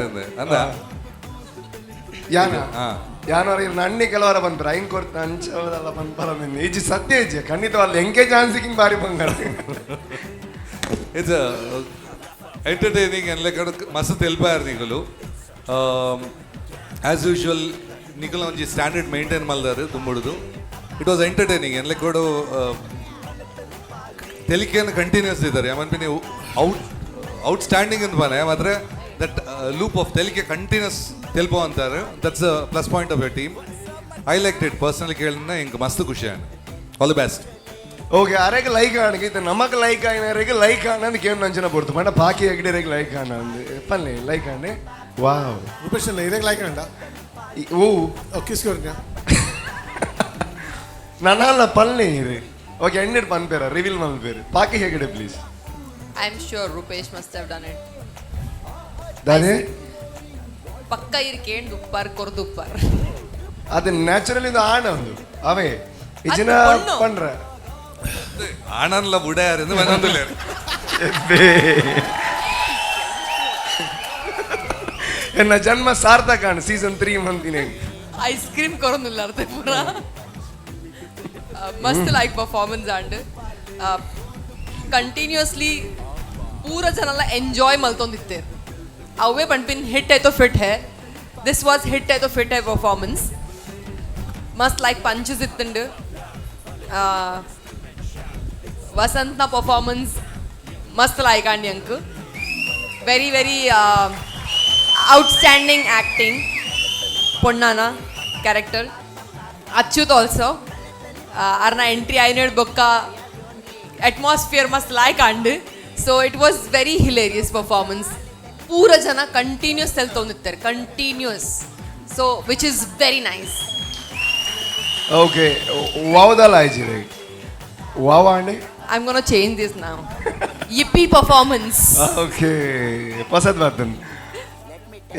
[SPEAKER 10] ಅಂದ.
[SPEAKER 1] ಯಾನ ಯಾನವರ ಇರ್ ನನ್ನಿ ಕೆಲವರ ಬಂದ್ರ ಐನ್ ಕೊರ್ತ ಅಂಚವದಲ್ಲ ಪನ್ಪರ ಮಿನ್ ಈಜಿ ಸತ್ಯ ಇಜ್ಜಿ ಖಂಡಿತವಲ್ಲ ಎಂಕೆ ಚಾನ್ಸ್ ಸಿಕ್ಕಿಂಗ್ ಬಾರಿ ಬಂಗಾರ.
[SPEAKER 10] It's entertaining and like ಮಸ್ತ್ ತೆಲ್ಪಾಯರ್ ನಿಕಲು. ಆಸ್ ಯೂಶುವಲ್ ನಿಕಲ್ ಒಂಜಿ ಸ್ಟ್ಯಾಂಡರ್ಡ್ ಮೇಂಟೈನ್ ಮಲ್ದಾರು ದುಂಬುಡುದು. It was entertaining and like ತೆಲಿಕೆಯನ್ನು ಕಂಟಿನ್ಯೂಸ್ ಇದ್ದಾರೆ ಮನ್ಪಿನಿ ಔಟ್ ಸ್ಟ್ಯಾಂಡಿಂಗ್ ಅಂತ ಮನೆ ಮಾತ್ರ that loop of ತೆಲಿಕೆ ಕಂಟಿನ್ಯೂಸ್ ತೆಲ್ಪೋ ಅಂತಾರೆ. That's a plus point of your team. I like it personally ಕೇಳಿನ ಇಂಕ್ ಮಸ್ತ್ ಖುಷಿ ಆಂಡ್ ಆಲ್ the best.
[SPEAKER 1] Okay ಅರೆಗೆ ಲೈಕ್ ಆಣಗೆ ಇದು ನಮಕ್ ಲೈಕ್ ಆಯ್ನರೆಗೆ ಲೈಕ್ ಆನಂದ್ ಕೇಮ್ ನಂಚನ ಪೊರ್ತು ಪಂಡ ಬಾಕಿ ಎಗಡಿರೆಗೆ ಲೈಕ್ ಆನಂದ್ ಪಲ್ಲೆ ಲೈಕ್ ಆಂಡೆ ವಾವ್.
[SPEAKER 11] ರೂಪೇಶ್ ಅಣ್ಣ ಇರೆಗ್ ಲೈಕ್ ಆಂಡ.
[SPEAKER 1] ಓ
[SPEAKER 11] ಕಿಸ್ ಕೊರ್ನ್ಯ.
[SPEAKER 1] ನನ್ನಲ್ಲ ಪಲ್ಲೆ ಇರು ಓಕೆ ಎಂಡೆಡ್ ಪನ್ಪೇರ ರಿವೀಲ್ ಮಲ್ಪೇರು ಪಾಕಿ Hegde please.
[SPEAKER 6] I am sure Rupesh must have done it.
[SPEAKER 1] ದಾನೆ
[SPEAKER 6] ಪಕ್ಕ ಇರ್ ಕೇಂಡ್ ಉಪ್ಪಾರ್ ಕೊರ್ದುಪ್ಪಾರ್.
[SPEAKER 1] ಅದು ನ್ಯಾಚುರಲ್ ಇದು ಆಣ ಒಂದು ಅವೇ ಇಜಿನ
[SPEAKER 6] ಪೊಣ್ಣು.
[SPEAKER 1] ಪಂಡ್ರ
[SPEAKER 10] ಆಣನ್ಲ ಬುಡಯಾರಿಂದ ಮನೊಂದಿಲ್ಲ.
[SPEAKER 1] ಎನ್ನ ಜನ್ಮ ಸಾರ್ಥಕ ಸೀಸನ್ 3 ಮಂತಿನೇ.
[SPEAKER 6] ಐಸ್ ಕ್ರೀಮ್ ಕೊರೊಂದುಲ್ಲಾರ್ದೆ ಪೂರ ಮಸ್ತ್ ಲೈಕ್ ಪರ್ಫಾರ್ಮೆನ್ಸ್ ಆಂಡ್ ಕಂಟಿನ್ಯೂಸ್ಲಿ ಪೂರ ಜನಲ ಎಂಜಾಯ್ ಮಲ್ತೊಂದಿತ್ತೇರ್. ಅವೇ ಪನ್ಪಿನ್ ಹಿಟ್ ಆಯ್ತೋ ಫಿಟ್ ಹೇ, this was hit ಆಯ್ತೋ ಫಿಟ್ ಹೇ ಪರ್ಫಾರ್ಮೆನ್ಸ್. ಮಸ್ತ್ ಲೈಕ್ ಪಂಚಸ್ ಇತ್ತುಂಡು. ವಸಂತ್ನ ಪರ್ಫಾರ್ಮೆನ್ಸ್ ಮಸ್ತ್ ಲೈಕ್ ಆಂಡ್ ಅಂಕ್ ವೆರಿ ವೆರಿ ಔಟ್ಸ್ಟ್ಯಾಂಡಿಂಗ್ ಆ್ಯಕ್ಟಿಂಗ್ ಪೊಣ್ಣಾನ ಕ್ಯಾರೆಕ್ಟರ್. ಅಚ್ಯುತ್ ಆಲ್ಸೋ ಅರ್ನ ಎಂಟ್ರಿ ಆಯ್ನೇಡ್ ಬೊಕ್ಕ ಅಟ್ಮಾಸ್ಫಿಯರ್ ಮಸ್ತ್ like and so it was very hilarious performance. ಪೂರ ಜನ ಕಂಟಿನ್ಯೂಸ್ ತೆಲ್ತೊಂದಿತ್ತಾರೆ continuous, so which is very nice.
[SPEAKER 1] Okay, ವಾವದಲ್ಲ ಆಯ್ಜಿರೆ ವಾವ ಅಂಡಿ.
[SPEAKER 6] I am gonna change this now. Yippee performance.
[SPEAKER 1] Okay, ಪಸದ್ ಬರ್ತನ್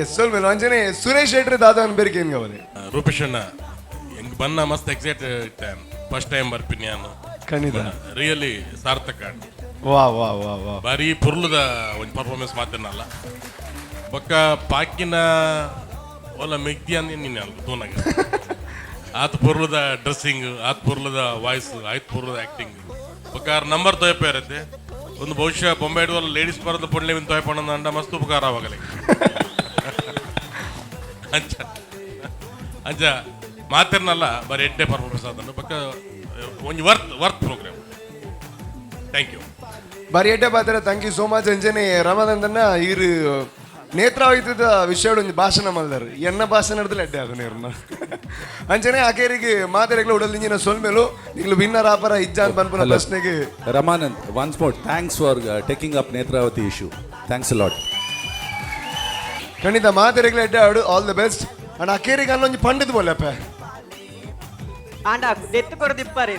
[SPEAKER 1] ಎಸ್ ಸೊಲ್ಮೆಲು. ಅಂಚನೆ ಸುರೇಶ್ ಶೆಟ್ಟಿ ದಾದವನ್ ಬೇರೆ ಏನ್ ಗವನೆ.
[SPEAKER 12] ರೂಪೇಶ್ ಅಣ್ಣ ಹೆಂಗ್ ಬನ್ನ ಮಸ್ತ್ ಎಕ್ಸೈಟ್ ಫಸ್ಟ್ ಟೈಮ್ ಬರ್ಪಿನಿ ನಾನು.
[SPEAKER 1] ಖಂಡಿತ.
[SPEAKER 12] ರಿಯಲಿ ಸಾರ್ಥಕ.
[SPEAKER 1] ವಾ ವಾ ವಾ ವಾ.
[SPEAKER 12] ಬಾರಿ ಪುರ್ಲದ ಒಂದು ಪರ್ಫಾರ್ಮೆನ್ಸ್ ಮಾತೇನಲ್ಲ ಬೊಕ್ಕ ಪಾಕಿನ ಒಲ್ಲ ಮೆಗ್ದಿ ಅಂದ ನೀನು ಅಲ್ಲ ತೋನಾಗ. ಆತ ಪುರ್ಲದ ಡ್ರೆಸ್ಸಿಂಗ್, ಆತ ಪುರ್ಲದ ವಾಯ್ಸ್, ಆಯ್ತು ಪುರ್ಲದ ಆಕ್ಟಿಂಗ್. ಬೊಕ್ಕ ನಂಬರ್ ತೋಯಪ್ಪ ಇರತ್ತೆ ಒಂದು ಬಹುಶಃ ಬೊಂಬೆ ಇಡುವಲ್ಲ ಲೇಡೀಸ್ ಬರೋದು ಪುಣ್ಯ ತೋಯಪ್ಪ ಅಂಡ ಮಸ್ತ್ ಉಪಕಾರ ಆವಾಗಲೇ. ಅಂಚ ಅಂಚ ಮಾತಿರ್ನಲ್ಲ ಬರೀ ಎಡ್ಡೆ ಪರ್ಫಾರ್ಮೆನ್ಸ್ ಅದನ್ನು ಬೊಕ್ಕ ಒಂಜಿ worth worth program. Thank you.
[SPEAKER 1] ಬಾರಿ ಎಡ್ಡೆ ಪಾತ್ರ, thank you so much. ಅಂಚನೆ ರಮಾನಂದನ್ನ ಇರು ನೇತ್ರಾವತಿದ ವಿಷಯ ಒಂಜಿ ಭಾಷಣ ಮಲ್ದಾರ, ಎನ್ನ ಭಾಷಣ ನಡೆದಲ್ಲ ಎಡ್ಡೆ ಅದು ನೇರ್ನ. ಅಂಚನೆ ಆಕೇರಿಗೆ ಮಾತೆರೆಗ್ಲ ಉಡಲ್ ಇಂಜಿನ ಸೊಲ್ಮೆಲು. ನಿಗ್ಲು ವಿನ್ನರ್ ಆಪರ ಇಜ್ಜಾನ್ ಪನ್ಪುನ
[SPEAKER 10] Hello.
[SPEAKER 1] ಪ್ರಶ್ನೆಗೆ
[SPEAKER 10] Ramanand, once more, thanks for taking up Netravati issue. Thanks a lot.
[SPEAKER 1] ಖಂಡಿತ ಮಾತೆರೆಗ್ಲ ಎಡ್ಡೆ ಆಡು, ಆಲ್ the best. And ಅಕೇರಿಗೆ ಅಲ್ಲೊಂಜಿ ಪಂಡಿತ್ ಬೋಲಪ್ಪ.
[SPEAKER 8] ಆಂಡ ದೆತ್ತು ಕೊರದಿಪ್ಪಾರೆ.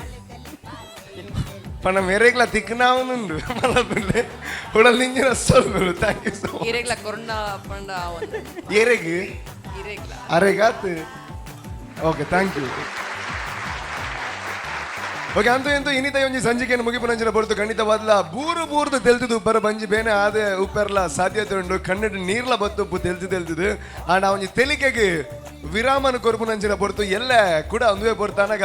[SPEAKER 1] ಪಂಡ ಮೇರೆಗ್ಲ ತಿಕ್ಕನಾವನುಂಡು ಮಲ್ಲ ಉಡಲ್ ಇಂಜಿನ ಸೊಲ್ಮೆಲು. Thank you so much.
[SPEAKER 6] ಇರೆಗ್ಲ ಕೊರೊಂಡ ಪಂಡ ಒಂದು.
[SPEAKER 1] ಏರೆಗ್?
[SPEAKER 6] ಇರೆಗ್ಲ.
[SPEAKER 1] ಅರೆಗಾತ್. Okay, thank you. Okay, ಅಂತೂ ಇಂತೂ ಇನ್ನಿತ ಒಂಜಿ ಸಂಜಿಕೆಯನ್ನು ಮುಗಿಪುನಂಚಿನ ಪೊರ್ತು. ಖಂಡಿತವಾದ್ಲ ಬೂರು ಬೂರ್ದು ತೆಲ್ತಿದ್ದು ಉಪ್ಪರ ಬಂಜಿ ಬೇನೆ ಆದೆ ಉಪ್ಪೆರ್ಲ ಸಾಧ್ಯತೆ ಉಂಡು. ಕಣ್ಣು ನೀರ್ಲ ಬತ್ತು ಉಪ್ಪು ತೆಲ್ತಿ ತೆಲ್ತಿದ್ದು. ಆಂಡ ಆ ಒಂಜಿ ತೆಲಿಕೆಗೆ ವಿರಾಮನ ಕೊರ್ಪುನಂಚಿನ ಪೊರ್ತು ಎಲ್ಲ ಕೂಡ ಒಂದುವೇ ಪೊರ್ತು. ಅನಗ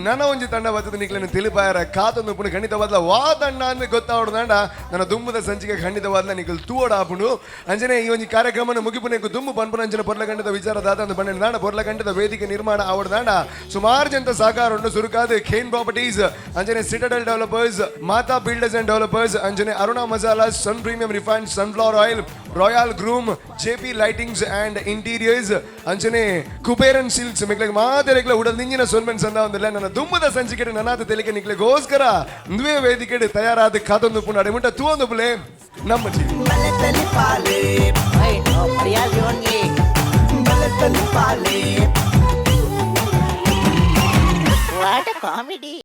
[SPEAKER 1] ನನ ಒಂಜಿ ತಂಡ ಬತ್ತದ ನಿಕ್ಲೆನ ತಿಳಿಪಾಯರ ಕಾತೊಂದು ಉಪ್ಪುನು. ಖಂಡಿತವಾದ್ಲ ವಾ ತಂಡ ಅಂದ್ರೆ ಗೊತ್ತಾವಡ್ದಾಂಡ ನನ್ನ ದುಂಬುದ ಸಂಚಿಕೆ ಖಂಡಿತವಾದ್ಲ ನಿಕಲ್ ತೂವಡ ಆಪುಂಡು. ಅಂಚನೆ ಈ ಒಂಜಿ ಕಾರ್ಯಕ್ರಮನ ಮುಗಿಪುನೆಗ್ ದುಂಬು ಪನ್ಪುನಂಚಿನ ಪೊರ್ಲಗಂಟದ ವಿಚಾರ ದಾದ ಅಂದ್ ಪಂಡ ಪೊರ್ಲಗಂಟದ ವೇದಿಕೆ ನಿರ್ಮಾಣ ಆವಡ್ದಾಂಡ ಸುಮಾರು ಜನ ಸಹಕಾರ ಉಂಡು. ಸುರುಕಾದ ಖೇನ್ ಪ್ರಾಪರ್ಟೀಸ್, ಅಂಚನೆ Citadel developers, Mata builders and developers, ಅಂಚನೆ Aruna masala, Sun premium refined sunflower oil, royal groom, JP lightings and interiors, ಅಂಚನೆ ಕುಬೇರನ್ ಸಿಲ್ಕ್ಸ್ ಮೆಗ್ಲೆಗ್ ಮಾತೆರೆಗ್ಲ ಉಡಲ್ ನಿಂಜಿನ ಸೊಲ್ಮೆನ್ ಸಂದ ಒಂದಿಲ್ಲ. ನನ್ನ ದುಮ್ಮದ ಸಂಚಿಕೆ ನನಾದ ತೆಲಿಕೆ ನಿಕ್ಲೆಗೋಸ್ಕರ ದುವೆ ವೇದಿಕೆ ತಯಾರಾದ ಕಾತೊಂದು ಪುಂಡ ಅಡೆ ಮುಟ್ಟ ತೂವೊಂದು ಪುಲೆ ನಮ್ಮ ಟಿವಿ.
[SPEAKER 7] What a comedy.